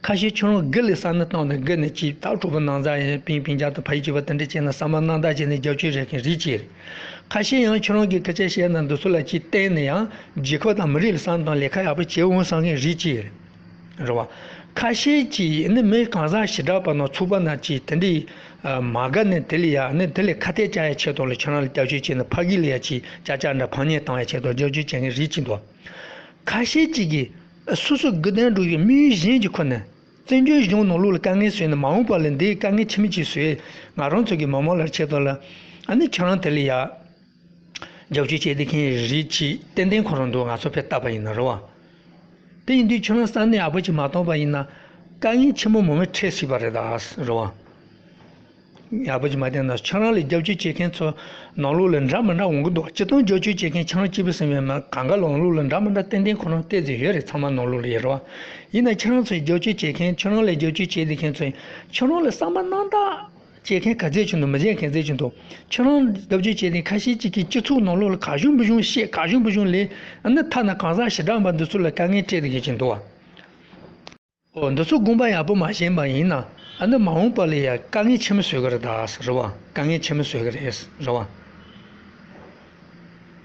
ཁ་ཤས་ཁྱོད་རང་སྒེར་ལ་བསམ་བློ་བཏང་ནས་སྒེར་ནས་ཅིག་ད་གྲོགས་པོ་ནང་ཚ་ཡིན་པིན་པིན་རྒྱ་དང་ཕ་ཡུལ་གཅིག་པ་དེ་འདྲ་བྱས་ན་བསམ་པ་རྣམ་དག་བྱས་ནས་རྒྱབ་སྐྱོར་རེ་མཁན་རིགས་གཅིག་རེད། ཁ་ཤས་ཡང་ཁྱོད་རང་གིས་སྐད་ཆ་བཤད་ན་འདི་ཚོ་ལ་ཅིག་བརྟེན་ནས་ཡང་རྒྱལ་ཁབ་དང་མི་རིགས་ལ་བསམ་བློ་བཏང་ལས་ཀ་ཡག་པོ་བྱེད་འོང་བསམ་མཁན་རིགས་གཅིག་རེད། རེད་བ། ཁ་ཤས་ཀྱིས་ནི་མི་གང་ཟག་ཞེ་དྲག་པ་ནང་ཚུགས་པ་ན་ཅིག་དེ་འདྲའི་མ་དགའ་ནས་དེ་ལ་ཡ་ནི་དེ་ལས་ཁ་གཏད་བཅག་ཡ་ཆེད་དུ་ལ་ཁྱོད་རང་ལ་རྒྱབ་སྐྱོར་བྱས་ནས་ཕ་གི་ལ་ཡ་ཅིག་ཅག་ཅག་འདྲ་ཕམ་ཉེས་བཏང་ཡ་ཆེད་དུ་རྒྱབ་སྐྱོར་བྱེད་མཁན་རིགས་གཅིག་འདུག་ཁ་ཤས་ཅིག་གིས་སོ་སོ་དགུ་ལྡན་འགྲོ་བའི་དམིགས་ཡུལ་གཞན་གྱི་ཁུར་ནས། བཙན་བྱོལ་གཞུང་ནང་ལོགས་ལ་དཀའ་ངལ་བཟོས་ནས་མ་འོངས་པ་ལ་འདིའི་དཀའ་ངལ་ཆེན་པོ་ཅིག་བཟོས། ང་རང་ཚོ་གི་མི་མང་ལ་ཆེད་དུ་ལ་ཨ་ནི་ཁྱོད་རང་དེ་ལ་ཡ་རྒྱབ་སྐྱོར་བྱས་བསྡད་མཁན་རིགས་ཅིག་ཏན་ཏན་ཁོ་རང་འདུག་ང་ཚོ་ཕེ་བལྟས་པ་ཡིན་ན་རེད་བ། དེ་ཡིན་དུས་ཁྱོད་རང་བསམ་བློ་ཡག་པོ་ཅིག་མ་གཏོང་པ་ཡིན་ན་དཀའ་ངལ་ཆེན་པོ་མང་པོ་འཕྲད་སྲིད་པ་རེད་ད་རེད་བ། ཡག་པོ་ཅིག་མ་བསྟན་ན་ཁྱོད་རང་ལ་རྒྱབ་སྐྱོར་བྱེད་མཁན་ཚོ་ནང་ལོགས་ལ་འདྲ་མི་འདྲ་འོང་གི་འདུག་སྤྱིར་བཏང་རྒྱབ་སྐྱོར་བྱེད་མཁན་ཁྱེད་རང་གཅིག་པུ་ཟེར་མེད་མ་གང་ག་ནང་ལོགས་ལ་འདྲ་མི་འདྲ་ཏན་ཏན་ཁོ་རང་བལྟས་ཚེ་ཡོད་རེད། ཚང་མ་ནང་ལོགས་ལ་ཡོད་རེད་བ། ཡིན་ན་ཁྱེད་རང་ཚོས་རྒྱབ་སྐྱོར་བྱེད་མཁན་ཁྱོད་རང་ལ་རྒྱབ་སྐྱོར་བྱེད་བསྡད་མཁན་ཚོས་ཁྱོད་རང་ལ་བསམ་པ་རྣམ་དག་བྱེད་མཁན་ག་ཚད་ཅིག་འདུག་མི་བྱེད་མཁན་ཚད་ཅིག་འདུག་ཁྱོད་རང་རྒྱབ་སྐྱོར་བྱེད་མཁན་ཁ་ཤས་ཅིག་གིས་སྤྱི་ཚོགས་ནང་ལོགས་ལ་གང་བྱུང་མང་བྱུང་བཤད་གང་བྱུང་མང་བྱུང་ལས་ཨ་ནི་ཐ་ན་གང་ཟག་ཞེ་དྲག་པ་འདི་ཚོ་ལ་དཀའ་ངལ་སྤྲད་བསྡད་མཁན་ཅིག་འདུག་བ། ཨོ་འདི་ཚོ་དགོངས་པ་ཡག་པོ་མ་བཞེས་པ་ཡིན་ན་ཨ་ནི་མ་འོངས་པ་ལ་ཡ་དཀའ་ངལ་ཆེན་མོ་བཟོ་གི་རེད་ད་རེད་བ། དཀའ་ངལ་ཆེན་མོ་བཟོ་གི་རེད་རེད་བ།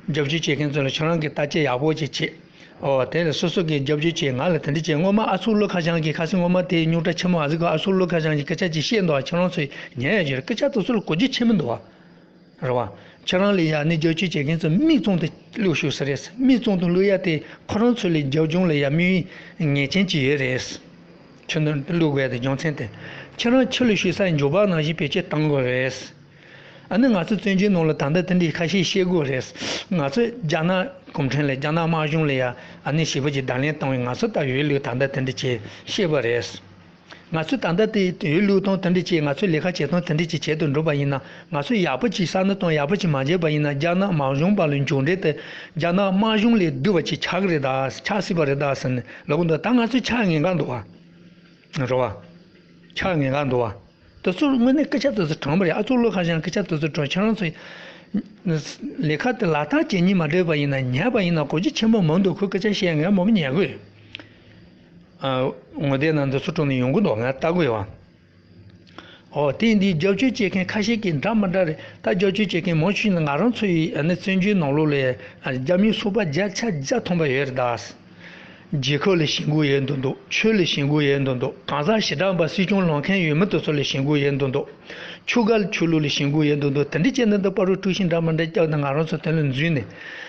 རྒྱབ་སྐྱོར་བྱེད་མཁན་ཚོ་ལ་ཁྱོད་རང་གིས་བརྟག་དཔྱད་ཡག་པོ་ཅིག་བྱེད། ཨོ་དེ་ལ་སོ་སོ་གིས་རྒྱབ་སྐྱོར་བྱེད་ང་ལ་དེ་འདྲ་བྱེད་སྔོན་མ་ཨ་ཚོགས་བློ་ཁ་བྱང་གིས་ཁ་སང་སྔོན་མ་དེ་རྙོག་དྲ་ཆེན་མོ་ཨ་ཟི་ག་ཨ་ཚོགས་བློ་ཁ་བྱང་གིས་སྐད་ཆ་ཅིག་བཤད་འདུག་ཁྱོད་རང་ཚོས་ཉན་ཡ་ཡོད་རེད། སྐད་ཆ་དེ་ཚོ་ལ་གོ་རྒྱུ་ཆེན་མོ་འདུག་བ། རེད་བ། ཁྱེད་རང་ལ་ཡ་ནི་རྒྱབ་སྐྱོར་བྱེད་མཁན་ཚོ་མིག་བཙུམ་དུ་བླུགས་ཤོག་ཟེར་རེད། མིག་བཙུམ་དུ་བླུགས་ཡ་དེ་ཁོ་རང་ཚོ་ལ་རྒྱབ་ལྗོངས་ལ་ཡ་དམིགས་ཡུལ་ངེས་ཅན་ཅིག་ཡོད་རེད། ཁྱོད་ནི་བླུགས་དགོས་ཡ་དེ་རྒྱུ་མཚན་དེ། ཁྱེད་རང་ཕྱི་ལ་ཤོད་ས་འབྱོར་པ་ནང་བཞིན་བེད་སྤྱོད་གཏང་དགོས་རེད། ཨ་ནི་ང་ཚོ་བཙན་བྱོལ་ནང་ལ་ད་ལྟ་དེ་འདྲའི་ཁ་ཤས་བཤད་དགོས་རེད། ང་ཚོ་རྒྱ་ནག་གུང་ཁྲན་ལ་རྒྱ་ནག་དམར་གཞུང་ལ་ཡ་ཨ་ནི་ཞེ་པོ་ཅིག་བརྡ་ལན་བཏང་བས་ང་ཚོ་ད་འོས་བླུགས་ད་ལྟ་དེ་འདྲ་བྱས་བཤད་པ་རེད། ང་ཚོས་ད་ལྟ་དེ་འོས་བླུགས་སྟངས་དེ་འདྲ་བྱས། ང་ཚོས་ལས་ཀ་བྱེད་སྟངས་དེ་འདྲ་བྱས་བྱེད་དུ་འགྲོ་བ་ཡིན་ན། ང་ཚོས་ཡག་པོ་ཅིག་བསམ་བློ་གཏོང་ཡག་པོ་ཅིག་མ་བྱས་པ་ཡིན་ན། རྒྱ་ནག་དམར་གཞུང་པ་ལ་མཇུག་འབྲས་དེ་རྒྱ་ནག་དམར་གཞུང་ལས་སྡུག་པ་ཅིག་ཆགས་ཀྱི་རེད་ད། ཆགས་སྲིད་པ་རེད་ད་ཟེར་ནས་ལབ་གི་འདུག་ད་ང་ཚོས་ཆགས་ཉེན་ཁ་འདུག་བ། རེད་བ། ཆགས་ཉེན་ཁ་འདུག་བ། དེ་ཚོ་དངོས་གནས་སྐད་ཆ་དེ་ཚོ་དྲང་པོ་རེད། ཨ་ཚོགས་བློ་ཁ་བྱང་སྐད་ཆ་དེ་ཚོ་དྲང་། ཁྱེད་རང་ཚོས་ ལས་ཀ་དེ་ལག་བསྟར་བྱེད་སྙིང་མ་བྲལ་བ་ཡིན་ན། ཉན་པ་ཡིན་ན་གོ་རྒྱུ་ཆེན་པོ་མང་འདུག་ཁོས་སྐད་ཆ་བཤད་ངས་མང་པོ་ཉན་གི་ཡོད། ཨ། ངོ་དེབ་ནང་འདི་ཚོ་བྲིས་ནས་ཡོང་གི་འདུག་ངས་ལྟ་གི་ཡོད་བ། ཨོ། དེ་འདི་རྒྱབ་སྐྱོར་བྱེད་མཁན་ཁ་ཤས་ཀྱིས་འདྲ་མི་འདྲ་རེད། ད་རྒྱབ་སྐྱོར་བྱེད་མཁན་མང་ཤོས་ནི་ང་རང་ཚོ་ཡི་ཨ་ནི་བཙན་བྱོལ་ནང་ལོགས་ལ་རྒྱ་མིའི་སོ་པ་བརྒྱ་ཆ་བརྒྱ་མཐོང་པ་ཡོད་རེད་ད། རྒྱལ་ཁབ་ལ་ཞེན་ཁོག་ཡོད་མདོག་མདོག་ཆོས་ལ་ཞེན་ཁོག་ཡོད་མདོག་མདོག་གང་ཟག་ཞེ་དྲག་པ་སྲིད་སྐྱོང་ལངས་མཁན་ཡོད་མི་དེ་ཚོ་ལ་ཞེན་ཁོག་ཡོད་མདོག་མདོག་ཆོལ་ཁ་ཆོས་ལུགས་ལ་ཞེན་ཁོག་ཡོད་མདོག་མདོག་དེ་འདྲ་བྱས་ན་འདི་བར་དུ་དཀྲུག་ཤིང་འདྲ་མི་འདྲ་བརྒྱབ་ནས་ང་རང་ཚོ་དེ་ལ་འཛུལ་ནས་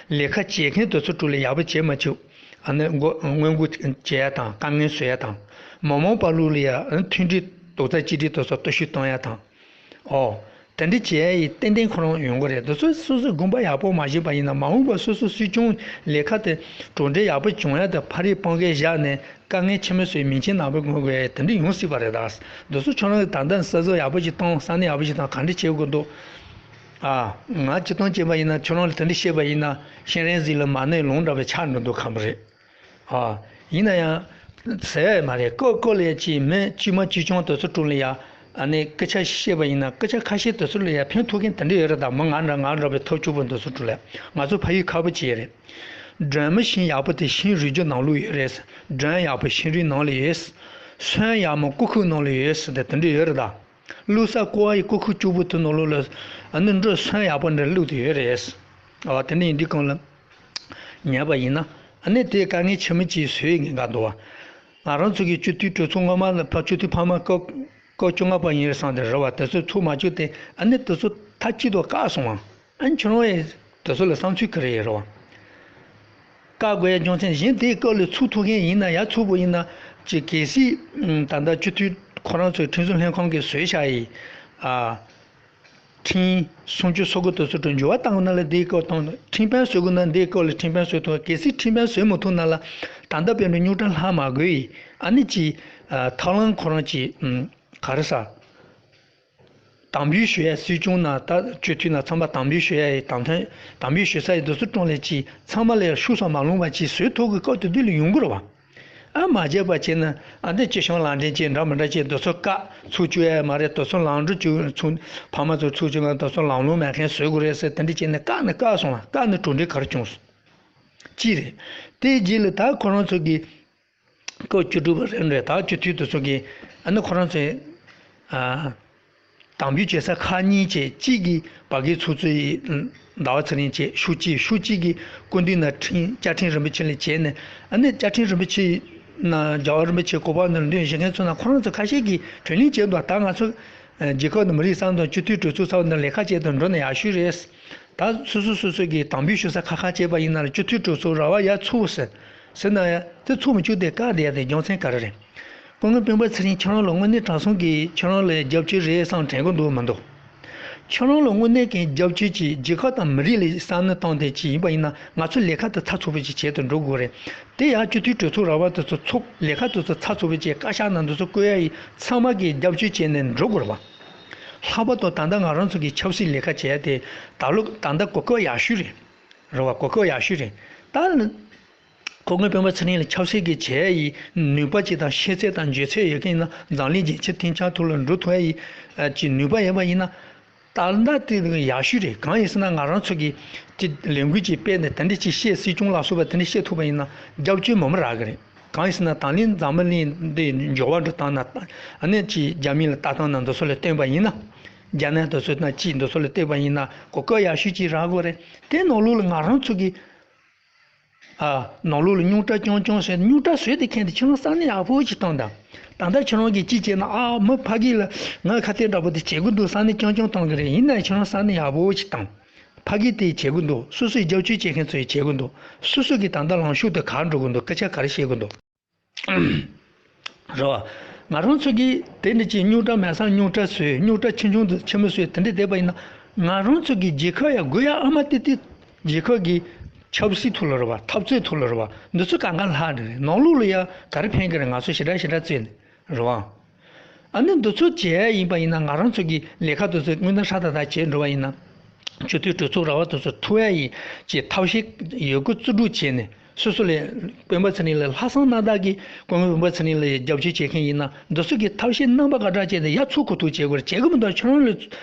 ལས་ཀ་བྱེད་མཁན་དེ་ཚོ་དྲུག་ལ་ཡག་པོ་བྱེད་མ་བཅུག་ཨ་ནི་མགོ་སྔོན་འགོག་བྱེད་ཡ་དང་དཀའ་ངལ་བཟོ་ཡ་དང་། མི་མང་བར་ལུགས་ལ་ཡ་མཐུན་སྒྲིལ་རྡོག་རྩ་གཅིག་སྒྲིལ་དེ་ཚོ་སྟོབས་ཤུགས་གཏོང་ཡ་དང་། ཨོ། དེ་འདྲ་བྱས་ཡི་ཏན་ཏན་ཁོ་རང་ཡོང་གི་རེད། དེ་ཚོ་སོ་སོའི་དགོངས་པ་ཡག་པོ་མ་བཞེས་པ་ཡིན་ན། མ་འོངས་པར་སོ་སོ་སྲིད་སྐྱོང་ལས་ཀ་དེ་གྲུབ་འབྲས་ཡག་པོ་བྱུང་ཡ་དེ་ཕ་རིའི་སྤང་གའི་བཞག་ནས་དཀའ་ངལ་ཆེན་མོ་བཟོས་མིང་ཆེན་ནག་པོ་སྒོར་དགོས་ཡ་དེ་འདྲ་ཡོང་སྲིད་པ་རེད་ད། དེ་ཚོ་ཁྱོད་རང་གིས་ད་ལྟ་གསར་བཟོ་ཡག་པོ་ཞིག་བཏང་། ས་གནས་ཡག་པོ་ཞིག་བཏང་། ག་འདྲ་བྱེད་དགོས་འདུག་ཨ། ང་སྤྱིར་བཏང་བྱས་པ་ཡིན་ན། ཁྱོད་རང་ལ་དེ་འདྲ་བཤད་པ་ཡིན་ན། གཤེན་རས་གཟིགས་ལ་མ་ཎི་ལུང་འདྲ་བའི་ཆགས་འགྲོ་འདུག་ཁམས་པ་རེད། ཨ། ཡིན་ན་ཡང་ཟེར་ཡ་མ་རེད། སྐབས་སྐབས་ལ་ཅིག་མི་དཀྱུས་མ་དཀྱུས་མ་དེ་ཚོ་དྲུང་ལ་ཡ། ཨ་ནི་སྐད་ཆ་བཤད་པ་ཡིན་ན། སྐད་ཆ་ཁ་ཤས་དེ་ཚོ་ལ་ཡ་ཕན་ཐོགས་མཁན་དེ་འདྲ་ཡོད་རེད་ད། མི་ང་འདྲ་ང་འདྲ་བའི་ཐབས་སྐྱོ་པོ་དེ་ཚོ་དྲུང་ལ། ང་ཚོ་ཕ་ཡུལ་ཁ་བ་ཅིག་ཡོད་རེད། སྒྲོལ་མ་ཤིང་ཡག་པོ་དེ། ཤིང་རུལ་རྒྱུ་ནང་ལོགས་ཡོད་རེད། སྒྲོལ་ཡག་པོ་ཤིང་རུལ་ནང་ལ་ཡོད། སོན་ཡག་མོ་ཀུ་ཁུག་ནང་ལ་ཡོད་ཟེར་དེ་དེ་འདྲ་ཡོད་རེད་ད། བླུགས་ས་ཀོ་བ་ཡི་ཀུ་ཁུག་གཅིག་པུ་དེ་ནང་ལོགས་ལ་ཨ་ནི་འབྲུ་སོན་ཡག་པོ་འདྲ་བླུགས་དེ་ཡོད་རེད། ཨ། དེ་འདྲ་ཡིན་དུས་གང་ལ་ཉན་པ་ཡིན་ན། ཨ་ནི་དེ་དཀའ་ངལ་ཆེན་མོ་ཅིག་བཟོས་ཡིན་ག་འདུག་བ། ང་རང་ཚོ་གི་སྤྱི་འཐུས་གྲོས་ཚོགས་སྔོན་མ་ལ་ཕ། སྤྱི་འཐུས་ཕ་མ་སྐབས་སྐབས་བཅོ་ལྔ་པ་ཡིན་རེད་བསམ་དེ་རེད་བ། དེ་ཚོ་ཚུགས་མ་བཅུག་སྟེ། ཨ་ནི་དེ་ཚོ་མཐའ་གཅིག་ཏུ་བཀག་སོང་བ། ཨ་ནི་ཁྱོད་རང་ཡང་དེ་ཚོ་ལ་བསམ་ཚུལ་ག་རེ་ཡོད་རེད་བ། བཀག་དགོས་ཡ་རྒྱུ་མཚན་གཞན་དེའི་སྐབས་ལ་ཚུགས་ཐུབ་མཁན་ཡིན་ན་ཡ། ཚུགས་པ་ཡིན་ན་ཅིག་གལ་སྲིད་ད་ལྟ་སྤྱི་འཐུས་ཁོ་རང་ཚོའི་ཁྲིམས་བཟོ་ལྷན་ཁང་གིས་བཟོས་བཞག་ཡི། ཨ། ཁྲིམས་སུམ་ཅུ་སོ་དགུ་དེ་ཚོ་དུ་འགྱུར་བ་བཏང་དགོས་ན་ལ། དེའི་སྐབས་དང་ཁྲིམས་དཔོན་བཟོ་དགོས་ན་དེའི་སྐབས་ལ་ཁྲིམས་དཔོན་བཟོ་ཐུབ། གལ་སྲིད་ཁྲིམས་དཔོན་བཟོ་མ་ཐུབ་ན་ལ། ད་ལྟ་དཔེ་འདྲ་རྙོག་དྲ་ལྷག་མ་དགོས་ཡི། ཨ་ནི་ཅིག་ཨ། ཐབས་ལམ་ཁོ་རང་ཅིག་ཨ། ག་རེ་ཟ། དམ་འབུལ་ཞུ་ཡ། སྲིད་སྐྱོང་ན་ད་སྤྱི་འཐུས་ན་ཚང་མ་དམ་འབུལ་ཞུ་ཡ་ཡི། དམ་ཐོན་དམ་འབུལ་ཞུ་ས་ཡི་དུས་ཚོད་གྲོང་ལས་ཀྱི་ཚང་མ་ལས་ཤུགས་སུ་མ་ལོང་བ་ཅིག་བཟོས་ཐུབ་གི་སྐབས་དེ་དུས་ལ་ཡོང་གི་རེད་བ། ཨ་མ་བྱས་པ་བྱས་ན། ཨ་འདི་སྤྱི་བྱུང་ལམ་འཕྲིན་ཅིག་འདྲ་མི་འདྲ་ཅིག་དུས་ཚོད་བཀག་ཚུགས་བཅུག་ཡ་མ་རེད། དུས་ཚོད་ལམ་འགྲོ་བཅུག་ཚུགས། ཕ་མ་ཚོ་ཚུགས་བཅུག་ན་དུས་ཚོད་ལམ་ལྷོང་མེད་མཁན་བཟོས་དགོས་རེད་ཟེར། དེ་འདྲ་བྱས་ནས་བཀག་ནས་བཀག་སོང་བ། བཀག་ནས་གྲུབ་འབྲས་ག་རེ་བྱུང་སོང་། ཅི་རེད། དེའི་རྗེས་ལ་ད་ཁོ་རང་ཚོ་གི་སྐབས་བཅུ་དྲུག་པ་རེད་འདྲ། ད་སྤྱི་འཐུས་དེ་ཚོ་གིས་ཨ་ནི་ཁོ་རང་ཚོའི་ཨ་དམ་འབུལ་བྱེད་ས་ཁག་གཉིས་བྱས། གཅིག་གིས་བར་བརྒལ་ཚོགས་གཙོ་ཡི་ཟླ་བ་ཚེ་རིང་བྱས། ཤུགས་གཅིག་ཤུགས་གཅིག་གིས་སྐུ་མདུན་ན་ཁྲིམས་བཅའ་ཁྲིམས་རིན་པོ་ཆེ་ལ་བྱས་ནས། ཨ་ནི་བཅའ་ཁྲིམས་རིན་པོ་ཆེ་ན་རྒྱལ་བ་རིན་པོ་ཆེ་གོ་འཕང་ནས་འདོན་བཞེས་མཁན་ཚོ་ན་ཁོ་རང་ཚོ་ཁ་ཤས་ཀྱིས་གྲོས་གླེང་བྱས་འདུག་ད་ང་ཚོ་རྒྱལ་ཁབ་དང་མི་རིགས་གསར་དང་སྤྱི་འཐུས་གྲོས་ཚོགས་ཚོགས་ནས་ལས་ཀ་བྱས་དང་འགྲོ་ན་ཡག་ཤོས་རེད། ད་སོ་སོ་སོ་སོ་གིས་དམ་འབུལ་ཞུ་ས་ཁག་ཁག་བྱས་པ་ཡིན་ན་ལ། སྤྱི་འཐུས་གྲོས་ཚོགས་ར་བ་ཡར་ཚུགས་ཟེར་ཟེར་ན་ཡ། དེ་ཚུགས་མི་བཅུག་དེ་བཀག་བསྡད་ཡ་དེ་རྒྱུ་མཚན་ག་རེ་རེད། སྐུ་ངོ་སྤེན་པ་ཚེ་རིང་ཁྱེད་རང་ལ་དངོས་གནས་དྲང་སྲོང་གིས་ཁྱེད་རང་ལ་རྒྱབ་སྐྱོར་རེད་བསམ་དྲན་གི་འདུག་མི་འདུག་ཁྱེད་རང་ལ་དངོས་གནས་ཀྱི་རྒྱབ་སྐྱོར་གྱིས་རྒྱལ་ཁབ་དང་མི་རིགས་ལ་བསམ་བློ་བཏང་སྟེ་ཅིག་ཡིན་པ་ཡིན་ན། ང་ཚོ་ལས་ཀ་དེ་ཚགས་ཚུད་པོ་ཅིག་བྱེད་དུ་འགྲོ་དགོས་རེད། དེ་ཡང་སྤྱི་འཐུས་གྲོས་ཚོགས་ར་བ་དེ་ཚོ་ཚུགས། ལས་ཀ་དེ་ཚོ་ཚགས་ཚུད་པོ་བྱས། བཀའ་ཤག་ནང་དེ་ཚོ་བསྐོ་ཡ་ཡི་ཚང་མ་གིས་རྒྱབ་སྐྱོར་བྱས་ནས་འགྲོ་དགོས་རེད་བ། ལྷག་པར་དུ་ད་ལྟ་ང་རང་ཚོ་གི་ཆབ་སྲིད་ལས་ཀ་བྱེད་ཡ་དེ་ད་ལོ་ད་ལྟ་གོ་སྐབས་ཡག་ཤོས་རེད། རེད་བ། གོ་སྐབས་ཡག་ཤོས་རེད། ད་སྐུ་ངོ་སྤེན་པ་ཚེ་རིང་ལ་ཆབ་སྲིད་ཀྱི་བྱེད་ཡ་ཡི་ནུས་པ་ཅིག་དང་ཤེས་ཚད་དང་འཇོན་ཚད་ཡོད་མཁན་ཡིན་ན། འཛམ་གླིང་རྒྱལ་ཁབ་སྟེང་ཆ་ཐོག་ལ་འགྲོ་ཐུབ་ཡ་ཡི་ཨ་ཅིག་ནུས་པ་ཡོད་པ་ཡིན་ན། ད་ལྟ་དེ་ཡག་ཤོས་རེད། གང་ཡིན་ཟེར་ན། ང་རང་ཚོ་གིས་དེ་ལས་འགུལ་ཅིག་སྤེལ་ནས་དེ་འདྲ་ཅིག་བཤད། སྲིད་སྐྱོང་ལ་སོགས་པ་དེ་འདྲ་བཤད་ཐུབ་པ་ཡིན་ན་རྒྱབ་སྐྱོར་མང་པོ་རག་གི་རེད། གང་ཡིན་ཟེར་ན། ད་ལན་འཛམ་བུ་གླིང་འདི་འགྱུར་བ་འགྲོ་སྟངས་ན། ཨ་ནི་ཅིག་རྒྱ་མི་ལ་ལྟ་སྟངས་ན་འདི་ཚོ་ལ་བལྟས་པ་ཡིན་ན། རྒྱ་ནག་འདི་ཚོ་ན་ཅིག་འདི་ཚོ་ལ་བལྟས་པ་ཡིན་ན་གོ་སྐབས་ཡག་ཤོས་ཅིག་རག་གི་རེད། དེ་ནང་ལོགས་ལ་ང་རང་ཚོ་གིས། ཨ། ནང་ལོགས་ལ་རྙོག་དྲ་རྐྱང་རྐྱང་བཟོས། རྙོག་དྲ་བཟོས་དེ་མཁན་དེ་ཁྱེད་རང་ས་གནས་ཡག་པོ་ཅིག་བཏང་དང་། ད་ལྟ་ཁྱེད་རང་གིས་ཅི་བྱས་ན། ཨ་མི་ཕ་གི་ལ་ང་ཁ་གཏད་འདྲ་པོ་དེ་བྱེད་དགོས་འདུག་ས་གནས་རྐྱང་རྐྱང་བཏང་གི་རེད། ཡིན་ནའི་ཁྱེད་རང་ས་གནས་ཡག་པོ་ཅིག་བཏང་། ཕ་གི་དེ་བྱེད་དགོས་འདུག་སོ་སོའི་རྒྱབ་སྐྱོར་བྱེད་མཁན་ཚོས་བྱེད་དགོས་འདུག་སོ་སོ་གི་ད་ལྟ་ལངས་ཕྱོགས་དེ་ག་འགྲོ་དགོས་འདུག་སྐད་ཆ་ག་རེ་བཤད་དགོས་འདུག་རེད་བ། ང་རང་ཚོ་གིས་དེ་འདྲ་ཅིག་རྙོག་དྲ་མེད་སར་རྙོག་དྲ་བཟོས། རྙོག་དྲ་ཆུང་ཆུང་དུ་ཆེན་མོ་བཟོས། དེ་འདྲ་བསྡད་པ་ཡིན་ན། ང་རང་ཚོ་གི་རྒྱལ་ཁབ་ཡ་དགོས་ཡ་ཨ་མ་ཏི་ཏི། རྒྱལ་ཁབ་ཀྱི་ཆབ་སྲིད་ཐོག་ལ་རེད་བ། འཐབ་རྩོད་ཐོག་ལ་རེད་བ། འདི་ཚོ་གང་ག་ལྷག་འདྲ་རེད། ནང་ལོགས་ལ་ཡ་ག་རེ་ཕན་གི་རེད། ང་ཚོ་ཞེ་དྲག་ཞེ་དྲག་རྩོད་ནས་རེད་བ། ཨ་ནི་འདི་ཚོ་བྱས་ཡ་ཡིན་པ་ཡིན་ན། ང་རང་ཚོ་གི་ལས་ཀ་དེ་ཚོ་དངོས་གནས་ཧྲ་ཏག་ཏག་བྱས་འགྲོ་བ་ཡིན་ན། སྤྱི་འཐུས་གྲོས་ཚོགས་ར་བ་དེ་ཚོ་ཐུབ་ཡ་ཡི་ཅིག་ཐབས་ཤེས་ཡོད་རྒུ་རྩལ་སྤྲུགས་བྱས་ནས། སོ་སོ་ལས་སྤེན་པ་ཚེ་རིང་ལ་ལྷག་བསམ་རྣམ་དག་གིས་སྐུ་ངོ་སྤེན་པ་ཚེ་རིང་ལ་རྒྱབ་སྐྱོར་བྱེད་མཁན་ཡིན་ན། འདི་ཚོ་གིས་ཐབས་ཤེས་རྣམ་པ་ག་འདྲ་བྱས་ནས་ཡར་ཚུར་ཁུ་ཐུག་བྱེད་དགོས་རེད། བྱེད་གི་མི་འདུག་ཁྱོད་རང་ལ་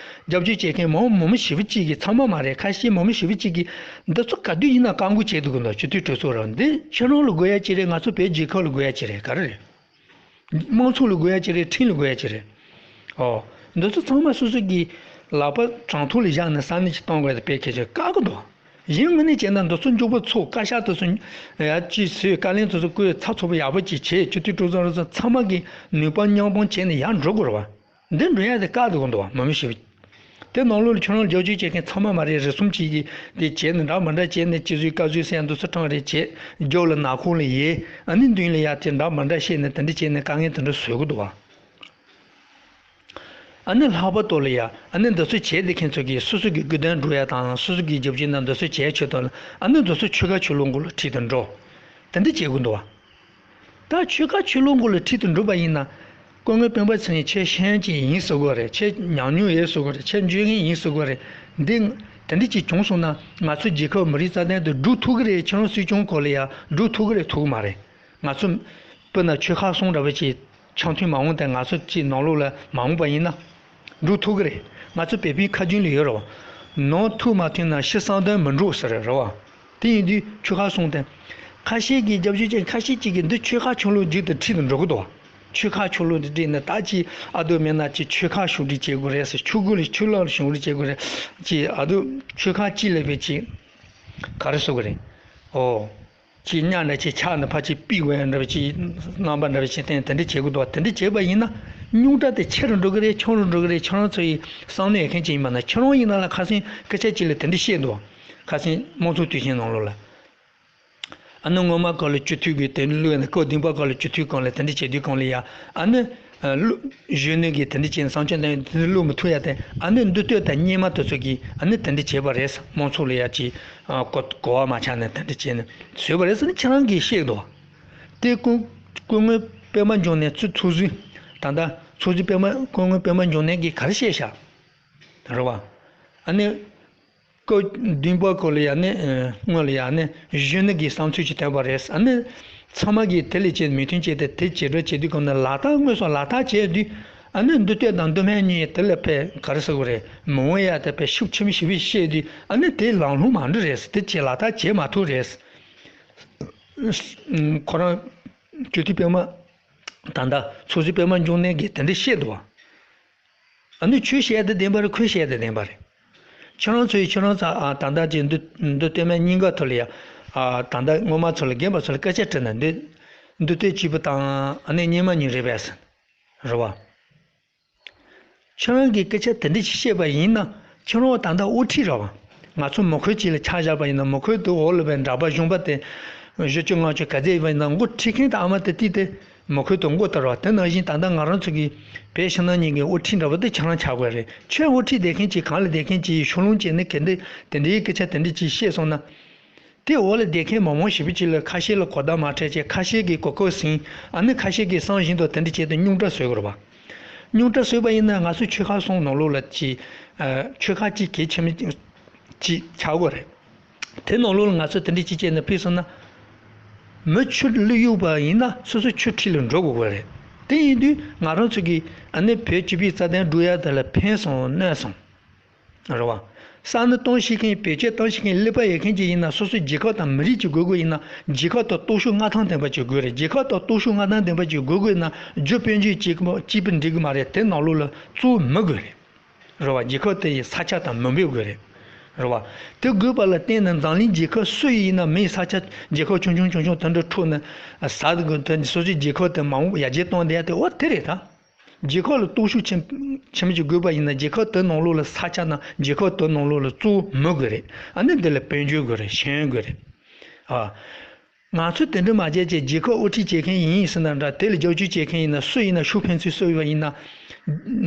རྒྱབ་སྐྱོར་བྱེད་མཁན་མང་མང་མི་ཞེ་པོ་ཅིག་གིས། ཚང་མ་མ་རེད། ཁ་ཤས་མང་མི་ཞེ་པོ་ཅིག་གིས་འདི་ཚོ་ག་དུས་ཡིན་ན་བཀག་འགོག་བྱེད་དགོས་འདུག་སྤྱི་འཐུས་གྲོས་ཚོགས་ར། འདི་ཁྱོད་རང་ལ་དགོས་ཡ་ཅི་རེད། ང་ཚོ་བོད་རྒྱལ་ཁབ་ལ་དགོས་ཡ་ཅི་རེད། ག་རེ་རེད། དམངས་གཙོ་ལ་དགོས་ཡ་ཅི་རེད། ཁྲིམས་ལ་དགོས་ཡ་ཅི་རེད། ཨོ། འདི་ཚོ་ཚང་མ་སོ་སོ་གི་ལག་པ་དྲང་ཐོག་ལ་བཞག་ནས་བསམ་བློ་ཞིག་གཏོང་དགོས་ཏེ་དཔེ་ཁྱད་ཆོས་དཀའ་གི་འདུག་གཞན་དངོས་གནས་བྱས་ན་འདི་ཚོ་མགྱོགས་པོ་ཚོགས། བཀའ་ཤག་དེ་ཚོ་ཡར་ཅིག་བཟོས། བཀའ་བློན་དེ་ཚོ་བསྐོས། ཚགས་ཚུད་པོ་ཡག་པོ་ཅིག་བྱས། སྤྱི་འཐུས་གྲོས་ཚོགས་རེ་ཚོ་ཚང་མ་གིས་ནུས་པ་མཉམ་སྤུངས་བྱས་ནས་ཡར་འགྲོ་དགོས་རེད་བ། འདི་འགྲོ་ཡ་དེ་དཀའ་འདུག་གི་འདུག་བ། མང་མི་ཞིག་དེ་ནང་ལོགས་ལ་ཁྱོད་རང་རྒྱབ་སྐྱོར་བྱེད་མཁན་ཚང་མ་མ་རེད། རེ་ཟུང་ཅིག་གིས་དེ་བྱས་ནས་འདྲ་མི་འདྲ་བྱས་ནས་སྤྱི་བཟོས་བཀའ་བཟོས་ཟེར་ཡ་འདི་ཚོ་གྲངས་རེ་བྱས། རྒྱབ་ལ་ནག་ཁུང་ལ་ཡས། ཨ་ནི་མདུན་ལ་ཡ་དེ་འདྲ་མི་འདྲ་བཤད་ནས་དེ་འདྲ་བྱས་ནས་དཀའ་ངལ་དེ་འདྲ་བཟོ་གི་འདུག་བ། ཨ་ནི་ལྷག་པར་དུ་ལ་ཡ། ཨ་ནི་འདི་ཚོ་བྱས་བསྡད་མཁན་ཚོ་གིས་སོ་སོ་གི་དགོས་དོན་སྒྲུབ་ཡ་དང་། སོ་སོ་གི་རྒྱབ་སྐྱོར་ན་འདི་ཚོ་བྱས་ཆེད་དུ་ལ། ཨ་ནི་འདི་ཚོ་ཆོལ་ཁ་ཆོས་ལུགས་མགོ་ལ་ཁྲིད་དུ་འགྲོ། དེ་འདྲ་བྱེད་དགོས་འདུག་བ། ད་ཆོལ་ཁ་ཆོས་ལུགས་མགོ་ལ་ཁྲིད་དུ་འགྲོ་བ་ཡིན་ན། སྐུ་ངོ་སྤེན་པ་ཚེ་རིང་ཁྱེད་ཤེས་ཡོན་ཅན་ཡིན་ཟེར་དགོས་རེད། ཁྱེད་ཉམས་མྱོང་ཡོད་ཟེར་དགོས་རེད། ཁྱེད་འཇོན་མཁན་ཡིན་ཟེར་དགོས་རེད། འདི་དེ་འདྲ་ཅིག་བྱུང་སོང་ན་ང་ཚོ་རྒྱལ་ཁབ་མི་རིགས་རྩ་དོན་དེ་སྒྲུབ་ཐུབ་ཀྱི་རེད། ཁྱེད་རང་སྲིད་སྐྱོང་སྐོར་ལ་ཡ་སྒྲུབ་ཐུབ་ཀྱི་རེད། ཐུབ་ཀྱི་མ་རེད། ང་ཚོ་དཔེར་ན་ཆོལ་ཁ་གསུམ་འདྲ་བོ་ཅིག་འཆམ་མཐུན་མ་འོངས་དེ་ང་ཚོ་ཅིག་ནང་ལོགས་ལ་མ་འོངས་པ་ཡིན་ན། འགྲོ་ཐུབ་ཀྱི་རེད། ང་ཚོ་བོད་པའི་ཁ་རྒྱུན་ལ་ཡོད་རེད་བ། ནང་ཐུག་མ་ཐུབ་ན་ཕྱི་བསམ་དོན་མི་འགྲུབ་ཟེར་རེད་བ། དེ་ཡིན་དུས་ཆོལ་ཁ་གསུམ་དེ། ཁ་ཤས་ཀྱིས་རྒྱབ་སྐྱོར་བྱས། ཁ་ཤས་ཅིག་གིས་འདི་ཆོལ་ཁ་ཆོས་ལུགས་རྒྱུད་དུ་ཁྲིད་དུ་འགྲོ་གི་འདུག་ཆོལ་ཁ་ཆོས་ལུགས་འདི་བསྒྲིགས་ནས་ད་ཅིག་ཨ་མདོ་མེད་ན་ཅིག་ཆོལ་ཁ་ཕྱོགས་སྒྲིག་བྱེད་དགོས་རེད་ཟེར། ཆོས་སྒོ་ལ་ཆོས་ལུགས་ལ་ཕྱོགས་སྒྲིག་བྱེད་དགོས་རེད། ཅིག་ཨ་མདོ་ཆོལ་ཁ་གཅིག་ལ་བས་ཅིག་ག་རེ་ཟེར་དགོས་རེད། ཨོ། ཅིག་གཉའ་འདྲ་ཅིག་ཆག་ནས་ཕར་ཅིག་ཕུད་དགོས་ཡ་འདྲ་བ་ཅིག་རྣམ་པ་འདྲ་བ་ཅིག་བསྟན། དེ་འདྲ་བྱེད་དགོས་འདུག་དེ་འདྲ་བྱས་པ་ཡིན་ན་རྙོག་དྲ་དེ་ཆེ་རུ་འགྲོ་གི་རེད། ཆུང་རུ་འགྲོ་གི་རེད། ཁྱེད་རང་ཚོ་ཡི་བསམ་བློ་ཡོད་མཁན་ཅིག་ཡིན་པ་ན། ཁྱེད་རང་ཡིན་ན་ལ་ཁ་སང་སྐད་ཆ་ཅིག་ལ་དེ་འདྲ་བཤད་འདུག་ཁ་སང་དམངས་གཙོ་དུས་ཆེན་ནང་ལོགས་ལ། ཨ་ནི་སྔོན་མ་སྐོར་ལ་སྤྱི་འཐུས་ཀྱིས་དེ་འདྲ་བླུགས་ནས། སྐབས་བདུན་པ་སྐོར་ལ་སྤྱི་འཐུས་སྐོར་ལ་དེ་འདྲ་བྱེད་དུས་སྒང་ལ་ཡ། ཨ་ནི་ཨ་བླུགས་གཞོན་ནུ་གིས་དེ་འདྲ་བྱས་ནས་བསམ་ཚུལ་དེ་འདྲ་བླུགས་མི་ཐུབ་ཡ་དེ། ཨ་ནི་མདུན་སྐྱོད་དང་སྔོན་མ་དེ་ཚོ་གིས་ཨ་ནི་དེ་འདྲ་བྱས་པ་རེད། དམངས་གཙོ་ལ་ཡ་ཅིག་ཨ་གོ་གོ་བ་མ་ཆགས་ནས་དེ་འདྲ་བྱས་ནས་བཟོས་པ་རེད་ཟེར་ནས་ཁྱེད་རང་གིས་བཤད་འདུག་དེ་སྐུ་སྐུ་ངོ་པད་མ་འབྱུང་གནས་ཚོ་ཚོགས་གཙོས། ད་ལྟ་ཚོགས་གཙོ་པད་མ་སྐུ་ངོ་པད་མ་འབྱུང་གནས་ཀྱིས་ག་རེ་བཤད་ཤག་རེད་བ། ཨ་ནི། སྐབས་བདུན་པ་སྐོར་ལ་ཡ་ནི་ཨ་སྔོན་ལ་ཡ་ནི་གཞོན་ནུ་གིས་བསམ་ཚུལ་ཅིག་བཏོན་པ་རེད། ཨ་ནི་ཚང་མ་གིས་དེ་ལ་བྱས་མོས་མཐུན་བྱས་ཏེ་དེ་བྱེད་འགྲོ་བྱེད་དུས་སྒང་ནས་ལག་བསྟར་དངོས་སུ་ལག་བསྟར་བྱས་དུས། ཨ་ནི་མདུན་སྐྱོད་དང་མདོ་སྨད་གཉིས་དེ་ལ་དཔེ་ག་རེ་ཟེར་དགོས་རེད། མི་འོང་ཡ་དེ་དཔེ་ཤུགས་ཆེན་པོ་ཞེ་པོ་བཤད་དུས། ཨ་ནི་དེ་ལམ་ལྷོང་མ་འགྲོ་རེད། དེ་བྱས་ལག་བསྟར་བྱེད་མ་ཐུབ་རེད། ཁོ་རང་སྤྱི་འཐུས་པད་མ། ད་ལྟ་ཚོགས་གཙོ་པད་མ་འབྱུང་གནས་ཀྱིས་དེ་འདྲ་བཤད་འདུག་བ། ཨ་ནི་ཁྱོད་བཤད་དེ་བདེན་པ་རེད། ཁོས་བཤད་དེ་བདེན་པ་རེད། ཁྱེད་རང་ཚོས་ཁྱེད་རང་ཚོ་ཨ་ད་ལྟ་ཅིག་འདི་འདི་ལྟད་མོ་གཉིས་ཀ་ཐོག་ལ་ཡ། ཨ་ད་ལྟ་སྔོན་མ་ཚོ་ལ་རྒན་པ་ཚོ་ལ་སྐད་ཆ་དྲིས་ན། འདི་འདི་ལྟད་སྐྱིད་པོ་དང་ཨ་ནི་སྙན་མ་གཉིས་རེད་པས། རེད་བ། ཁྱེད་རང་གིས་སྐད་ཆ་དེ་འདྲ་ཞིག་བཤད་པ་ཡིན་ན། ཁྱེད་རང་ད་ལྟ་དབུ་ཁྲིད་རེད་བ། ང་ཚོ་མི་ཁུལ་གཅིག་ལ་ཆ་བཞག་པ་ཡིན་ན། མི་ཁུལ་དུ་འོག་ལ་བའི་འདྲ་པར་གཞོན་པ་དེ་བཞི་བཅུ་ལྔ་བཅུ་ག་ཚད་ཡོད་པ་ཡིན་ན། འགོ་ཁྲིད་མཁན་དང་ཨ་མ་དེ་དེ་དེ་མི་ཁུལ་དུ་འགོ་དར་བ། དེ་ནང་བཞིན་ད་ལྟ་ང་རང་ཚོ་གི་བོད་ཕྱི་ནང་གཉིས་ཀྱི་དབུ་ཁྲིད་འདྲ་པོ་དེ་ཁྱེད་རང་ཆགས་དགོས་རེད། ཁྱོད་དབུ་ཁྲིད་བསྡད་མཁན་གྱིས་གང་ལ་བསྡད་མཁན་གྱིས་ཤུགས་སློང་བྱས་ནས་ག་འདྲ་དེ་འདྲའི་སྐད་ཆ་དེ་འདྲ་ཅིག་བཤད་སོང་ན། དེ་འོག་ལ་བསྡད་མཁན་མང་མང་ཞེ་པོ་ཅིག་ལ་ཁ་ཤས་ལ་གོ་བརྡ་མ་འཕྲོད་བྱས། ཁ་ཤས་ཀྱིས་གོ་སྐབས་ཟིན། ཨ་ནི་ཁ་ཤས་ཀྱིས་བསམ་བཞིན་དུ་དེ་འདྲ་བྱས་ཏེ་རྙོག་དྲ་བཟོ་གི་རེད་པ། རྙོག་དྲ་བཟོས་པ་ཡིན་ན་ང་ཚོ་ཆོལ་ཁ་གསུམ་ནང་ལོགས་ལ་ཅིག་ཨ་ཆོལ་ཁ་གཅིག་གལ་ཆེན་པོ་ཅིག་ཆགས་དགོས་རེད། དེ་ནང་ལོགས་ལ་ང་ཚོ་དེ་འདྲ་ཅིག་བྱས་ནས་ཕེབས་སོང་ན། མི་ཆོས་བློ་ཡོད་པ་ཡིན་ན་སོ་སོ་ཆོས་ཁྲིད་ལ་འགྲོ་དགོས་པ་རེད། དེ་ཡིན་དུས་ང་རང་ཚོ་གིས་ཨ་ནི་བོད་སྤྱི་པའི་རྩ་དོན་སྒྲུབ་ཡ་དེ་ལ་ཕན་སོང་གནོད་སོང་། རེད་བ། བསམ་བློ་གཏོང་ཤེས་མཁན། བེད་སྤྱོད་གཏོང་ཤེས་མཁན་ཀླད་པ་ཡོད་མཁན་ཅིག་ཡིན་ན། སོ་སོའི་རྒྱལ་ཁབ་དང་མི་རིགས་ཅིག་དགོས་དགོས་ཡིན་ན། རྒྱལ་ཁབ་དང་སྟོབས་ཤུགས་མངའ་ཐང་ལྡན་པ་ཅིག་དགོས་རེད། རྒྱལ་ཁབ་དང་སྟོབས་ཤུགས་མངའ་ཐང་ལྡན་པ་ཅིག་དགོས་དགོས་ཡིན་ན། རྒྱུ་དཔལ་འབྱོར་གཅིག་པོ་གཅིག་པུ་འགྲིག་གི་མ་རེད། དེ་ནང་ལོགས་ལ་གཙོ་བོ་མི་དགོས་རེད། རེད་བ། རྒྱལ་ཁབ་དེ་ཡི་ས་ཆ་དང་མི་འབོར་དགོས་རེད། རེད་བ། དེ་དགོས་པ་ལ་བརྟེན་ནས་འཛམ་གླིང་རྒྱལ་ཁབ་སུ་ཡིན་ན་མིའི་ས་ཆ་རྒྱལ་ཁབ་ཆུང་ཆུང་ཆུང་ཆུང་དེ་འདྲ་འཕྲོག་ནས་ཟ་དགོས། དེ་སོ་སོའི་རྒྱལ་ཁབ་དེ་མ་འོངས་ཡར་རྒྱས་གཏོང་བསྡད་ཡ་དེ་འོ་དེ་རེད་ད། རྒྱལ་ཁབ་ལ་སྟོབས་ཤུགས་ཆེན་ཆེན་པོ་ཅིག་དགོས་པ་ཡིན་ན། རྒྱལ་ཁབ་དེ་ནང་ལོགས་ལ་ས་ཆ་དང་རྒྱལ་ཁབ་དེ་ནང་ལོགས་ལ་གཙོ་བོ་མི་དགོས་རེད། ཨ་ནི་འདི་ལ་དཔལ་འབྱོར་དགོས་རེད། ཤེས་ཡོན་དགོས་རེད། ཨ། ང་ཚོས་དེ་འདྲ་མ་བྱས་བྱས་རྒྱལ་ཁབ་དབུ་ཁྲིད་བྱེད་མཁན་ཡིན་ཟེར་ན་འདྲ། དེ་ལ་རྒྱབ་སྐྱོར་བྱེད་མཁན་ཡིན་ན་སུ་ཡིན་ན། ཤུགས་ཕན་ཚུན་སུ་ཡིན་པ་ཡིན་ན།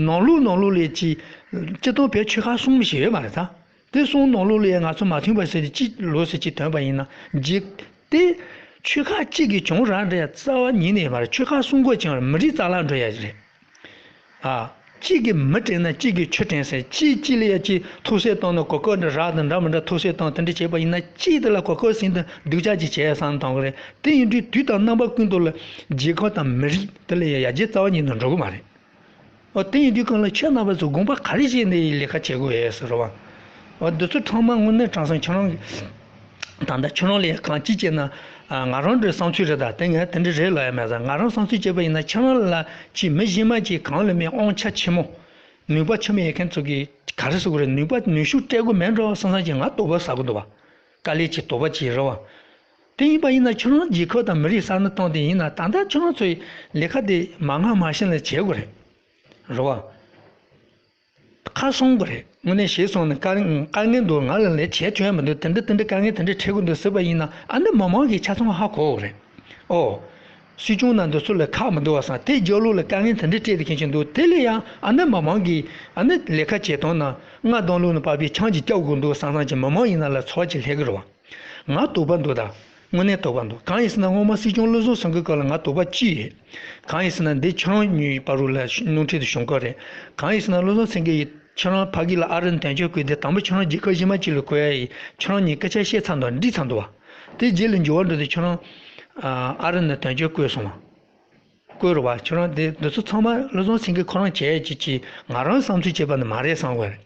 ནང་ལོགས་ནང་ལོགས་ལ་ཅིག་སྤྱིར་བཏང་བོད་ཆོལ་ཁ་གསུམ་ཞིག་ཡོད་མ་རེད་ད། དེ་གསུམ་ནང་ལོགས་ལ་ཡང་ང་ཚོ་མ་མཐུན་པ་ཟེར་ཏེ་གཅིག་ལོགས་སུ་གཅིག་ཐོན་པ་ཡིན་ན། རྗེས་དེ་ཆོལ་ཁ་གཅིག་གི་གྱོང་རག་འདྲ་ཡ་རྩ་བ་ཉིད་ནས་ཡོད་མ་རེད། ཆོལ་ཁ་གསུམ་གོ་ཀྱང་མི་རིགས་རྩ་བརླག་འགྲོ་ཡ་རེད། ཨ། གཅིག་གིས་མི་དྲན་ན་གཅིག་གིས་ཆུ་དྲན་ཟེར། གཅིག་གཅིག་ལ་ཡ་གཅིག་ཐུགས་སྲས་བཏང་ན་གོ་སྐབས་འདྲ་རག་དང་འདྲ་མི་འདྲ་ཐུགས་སྲས་བཏང་དེ་འདྲ་བྱས་པ་ཡིན་ན། གཅིག་དེ་ལ་གོ་སྐབས་ཟིན་དང་སྡུག་ཅག་ཅིག་བྱས་བསམ་བཏང་གི་རེད། དེ་ཡིན་དུས་དུས་དང་རྣམ་པ་ཀུན་ཏུ་ལ་རྒྱལ་ཁབ་དང་མི་རིགས་དེ་ལ་ཡ་ཡར་རྒྱས་རྩ་བ་ཉིད་ནས་འགྲོ་གི་མ་རེད། འོ་དེ་ཡིན་དུས་གང་ལ་ཁྱེད་རྣམ་པ་ཚོ་དགོངས་པ་ག་རེ་བཞེས་ནས་ལས་ཀ་བྱེད་དགོས་ཡས་ཟེར་བ། འོ་འདི་ཚོ་ཚང་མ་དངོས་གནས་དྲང་སྲོང་ཁྱེད་རང་གི་ད་ལྟ་ཁྱོད་རང་ལས་གང་ཅི་བྱས་ན། ང་རང་འདྲའི་བསམ་ཚུལ་རེད། ད་དེ་ངས་དེ་འདྲ་རེད་ལབ་ཡ་མེད་ཟེར། ང་རང་བསམ་ཚུལ་བྱས་པ་ཡིན་ན་ཁྱེད་རང་ལ་ཅིག་མི་གཞན་མ་ཅིག་གང་ལ་མེད་དབང་ཆ་ཆེན་མོ། ནུས་པ་ཆེན་མོ་ཡོད་མཁན་ཚོ་གིས་ག་རེ་ཟེར་དགོས་རེད། ནུས་པ་ནུས་ཤུགས་སྤྲད་དགོས་མེད་འགྲོ་བསམ་བསམ་ཅིག་ང་དོགས་པ་ཟ་གི་འདུག་བ། དཀའ་ལས་ཅིག་དོགས་པ་ཅིག་རེད་བ། དེ་ཡིན་པ་ཡིན་ན་ཁྱེད་རང་རྒྱལ་ཁབ་དང་མི་རིགས་བསམ་བློ་བཏང་དེ་ཡིན་ན་ད་ལྟ་ཁྱེད་རང་ཚོའི་ལས་ཀ་དེ་མ་སྔ་མ་ཤིན་ལ་བྱེད་དགོས་རེད། རེད་བ། ཁ་སང་གི་རེད། དངོས་གནས་ཞེས་སོང་ནས་དཀའ་དཀའ་ངལ་འདུག་ང་ལ་ལས་བྱས་ཆོག་ཡ་མི་འདུག་དེ་འདྲ་དེ་འདྲ་དཀའ་ངལ་དེ་འདྲ་འཕྲད་ཀྱི་འདུག་ཟེར་བ་ཡིན་ན། ཨ་ནི་མི་མང་གིས་ཆ་ཚང་ཧ་གོ་གི་རེད། ཨོ། སྲིད་སྐྱོང་ནང་འདི་ཚོ་ལ་ཁག་མི་འདུག་བ་བསམ། དེ་རྒྱབ་ལོགས་ལ་དཀའ་ངལ་དེ་འདྲ་སྤྲད་དེ་མཁན་ཞིག་འདུག་དེ་ལས་ཡང་ཨ་ནི་མི་མང་གིས་ཨ་ནི་ལས་ཀ་བྱེད་སྟངས་ན་རྔ་གདོང་ལོགས་ནས་པགས་པའི་ཆང་ཅིག་བརྒྱབ་དགོས་འདུག་བསམ་བསམ་གྱི་མི་མང་ཡིན་ན་ལ་ཚོར་བ་ཅིག་སླེབས་ཀྱི་རེད་བ། ང་དོགས་པ་འདུག་ད། དངོས་གནས་དོགས་པ་འདུག་གང་ཡིན་ཟེར་ན་སྔོན་མ་སྲིད་སྐྱོང་བློ་བཟང་སེང་གེ་སྐབས་ལ་ང་དོགས་པ་གཅིག་ཡོད། གང་ཡིན་ཟེར་ན་འདི་ཁྱེད་རང་གཉིས་བར་དུ་ལ་ནོར་འཁྲུལ་དུ་བྱུང་སྐབས་རེད། གང་ཡིན་ཟེར་ན་བློ་བཟང་སེང་གེ་ཡིས་ཁྱེད་རང་ཕ་གི་ལ་ཨ་རི་ནས་དོན་གཅོད་བསྐོས་དེ་དང་པོ་ཁྱེད་རང་རྒྱལ་ཁབ་གཞན་མ་གཅིག་ལ་བསྐོས་ཡ་ཡིས་ཁྱེད་རང་གཉིས་སྐད་ཆ་བཤད་ཚར་འདུག་འགྲིག་ཚར་འདུག་བ། དེ་རྗེས་ལ་འགྱུར་བ་འགྲོ་དུས་ཁྱེད་རང་ཨ་རི་ནས་དོན་གཅོད་བསྐོས་སོང་བ། བསྐོས་རེད་བ། ཁྱེད་རང་དེ་འདི་ཚོ་ཚང་མ་བློ་བཟང་སེང་གེ་ཁོ་རང་བྱས་ཡ་ཅིག་ཅིག་ང་རང་བསམ་ཚུལ་བྱས་པ་ནི་མ་རེད་བསམ་གི་རེད།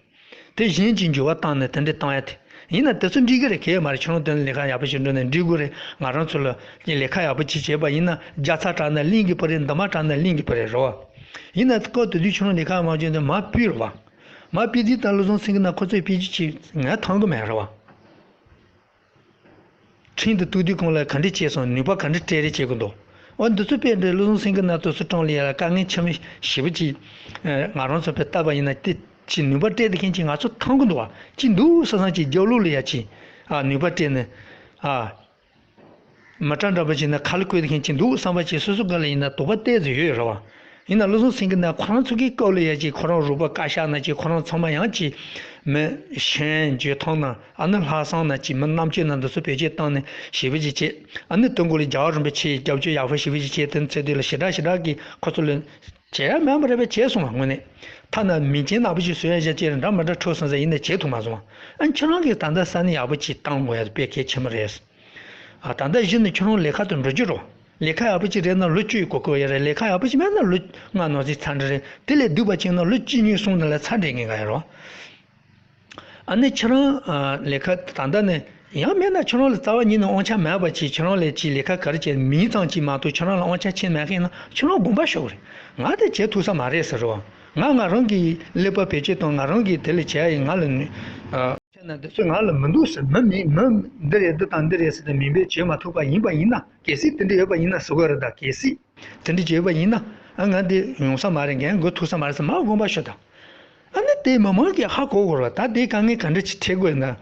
དེ་གཞན་གྱིས་འགྱུར་བ་བཏང་ནས་དེ་འདྲས་བཏང་ཡ་དེ། ཡིན་ན་དེ་ཚོ་འགྲིག་གི་རེད། གལ་མ་རེད། ཁྱོད་རང་དོན་ལས་ཀ་ཡག་པོ་ཞིག་འགྲོ་ནས་འགྲིག་གི་རེད། ང་རང་ཚོ་ལ་ལས་ཀ་ཡག་པོ་ཅིག་བྱས་པ་ཡིན་ན་རྒྱལ་ཚ་དྲག་ན་གླིང་གི་བུ་རེད། འདི་མ་དྲག་ན་གླིང་གི་བུ་རེད། རེད་བ། ཡིན་ན་སྐབས་དེ་དུས་ཁྱོད་རང་ལས་ཀ་མ་བྱུང་དུས་མ་ཕུད་རེད་བ། མ་ཕུད་དུས་ད་བློ་བཟང་སེང་གེ་ན་ཁོ་ཚོས་ཕུད་རྒྱུ་ཅིག་ངས་མཐོང་གི་མེད། རེད་བ། ཁྲིམས་དེ་གཏུག་དུས་གང་ལ་ག་འདྲས་བྱས་སོང་། ནུས་པ་ག་འདྲས་སྤྲད་རེས་བྱེད་དགོས་འདུག་འོ་འདི་ཚོ་དཔེ་འདྲ་བློ་བཟང་སེང་གེ་ན་དེ་ཚོ་སྤྲང་ལ་ཡ་ལ་དཀའ་ངལ་ཆེན་པོ་ཞེ་པོ་ཅིག་ང་རང་ཚོ་དཔེ་བལྟས་པ་ཡིན་ན་དེ་ཅིག་ནུས་པ་སྤྲད་དེ་མཁན་ཅིག་ང་ཚོ་མཐོང་གི་འདུག་བ། ཅིག་འདུག་བསམ་བསམ་ཅིག་རྒྱབ་ལོགས་ལ་ཡ་ཅིག་ཨ་ནུས་པ་སྤྲད་ནས་ཨ། མི་གྲངས་འདྲ་པོ་ཅིག་ན་ཁ་ལོ་བསྐོས་དེ་མཁན་ཅིག་འདུག་བསམ་པ་ཅིག་སོ་སོ་སྒང་ལ་ཡིན་ན་དོགས་པ་ཏོག་ཙམ་ཡོད་རེད་བ། ཡིན་ན་བློ་བཟང་སེང་གེ་ན་ཁོ་རང་ཚོ་གི་སྐབས་ལ་ཡ་ཅིག་ཁོ་རང་རོགས་པ་བཀའ་ཤག་ན་ཅིག་ཁོ་རང་ཚང་མ་ཡང་ཅིག་མི་གཞན་འཇོན་ཐང་ན་ཨ་ནི་ལྷག་བསམ་ན་ཅིག་མི་རྣམ་དཔྱོད་ན་འདི་ཚོ་བེད་སྤྱོད་བཏང་ནས་ཞེ་པོ་ཅིག་བྱས། ཨ་ནི་དོན་གོ་ལ་རྒྱལ་བ་རིན་པོ་ཆེའི་རྒྱབ་སྐྱོར་ཡག་པོ་ཞེ་པོ་ཅིག་བྱས། དེ་ཚེ་དུས་ལ་ཞེ་དྲག་ཞེ་དྲག་གིས་ཁོ་ཚོ་ལ་བྱས་ཡ་མེད་པ་རེད་པས་བྱས་སོང་བ། དངོས་གནས་ཐ་ན་མིང་ཅན་ནག་པོ་ཅིག་བཟོ་ཡ་བཞག་ཅིག་འདྲ་མི་འདྲ་འཕྲོད་སོང་ཟེར་ཡིན་ན་བྱེད་ཐུབ་མ་སོང་བ། ཨ་ཁྱེད་རང་གིས་ད་ལྟ་ས་གནས་ཡག་པོ་ཅིག་བཏང་དགོས་ཡ་དཔེ་གལ་ཆེན་པོ་རེད། ཨ་ད་ལྟ་གཞི་ནས་ཁྱོད་རང་ལས་ཀ་དེ་འགྲོ་རྒྱུ་རོ། ལས་ཀ་ཡག་པོ་ཅིག་རེད་ན་ལོ་བཅུའི་གོ་སྐབས་ཡོད་རེད། ལས་ཀ་ཡག་པོ་ཅིག་མེད་ན་ལོ་ལྔ་ནང་ཚིག་ཚར་འདྲ་རེད། དེ་ལས་སྡུག་པ་ཅིག་ན་ལོ་གཅིག་གཉིས་གསུམ་ནང་ལ་ཚར་འདྲ་ངེས་ག་ཡོད་རོ། ཨ་ནི་ཁྱེད་རང་ཨ་ལས་ཀ་ད་ལྟ་ནས་ཡང་མེད་ན་ཁྱེད་རང་ལ་རྩ་བ་ཉིད་ནས་དབང་ཆ་མེད་པ་ཅིག་ཁྱེད་རང་ལས་ཅིག་ལས་ཀ་ག་རེ་བྱས་མིང་ཙམ་ཅིག་མ་གཏོགས་ཁྱེད་རང་ལ་དབང་ཆ་ཁྱེད་མེད་མཁན་ན་ཁྱེད་རང་དགོངས་པ་ཞུ་དགོས་རེད། ང་དེ་བྱེད་ཐུབ་ས་མ་རེད་ཟེར་རོ། ང་ང་རང་གི་ཀླད་པ་བེད་སྤྱོད་དང་ང་རང་གི་དེ་ལས་བྱས་ཡིན་ང་ལ་ནུས་ཨ། བྱས་ན་འདི་ཚོ་ང་ལ་མི་འདུག་ཟེར། མི་མིན་མི་འདི་རེད་འདི་དང་འདི་རེད་ཟེར་ཏེ་མིང་འབོད་བྱེད་མ་ཐུབ་པ་ཡིན་པ་ཡིན་ན། གལ་སྲིད་དེ་འདྲ་ཡོད་པ་ཡིན་ན་ཟེར་དགོས་རེད། ད་གལ་སྲིད་དེ་འདྲ་བྱས་པ་ཡིན་ན་ཨ་ང་འདི་ཡོང་ས་མ་རེད། འགན་འགོ་ཐུག་ས་མ་རེད་ཟེར་མ་དགོངས་པ་ཞུ་དང་། ཨ་ནི་དེ་མི་མང་གིས་ཧ་གོ་དགོས་རེད། ད་དེ་དཀའ་ངལ་ག་འདྲ་ཅིག་འཕྲད་དགོས་ན།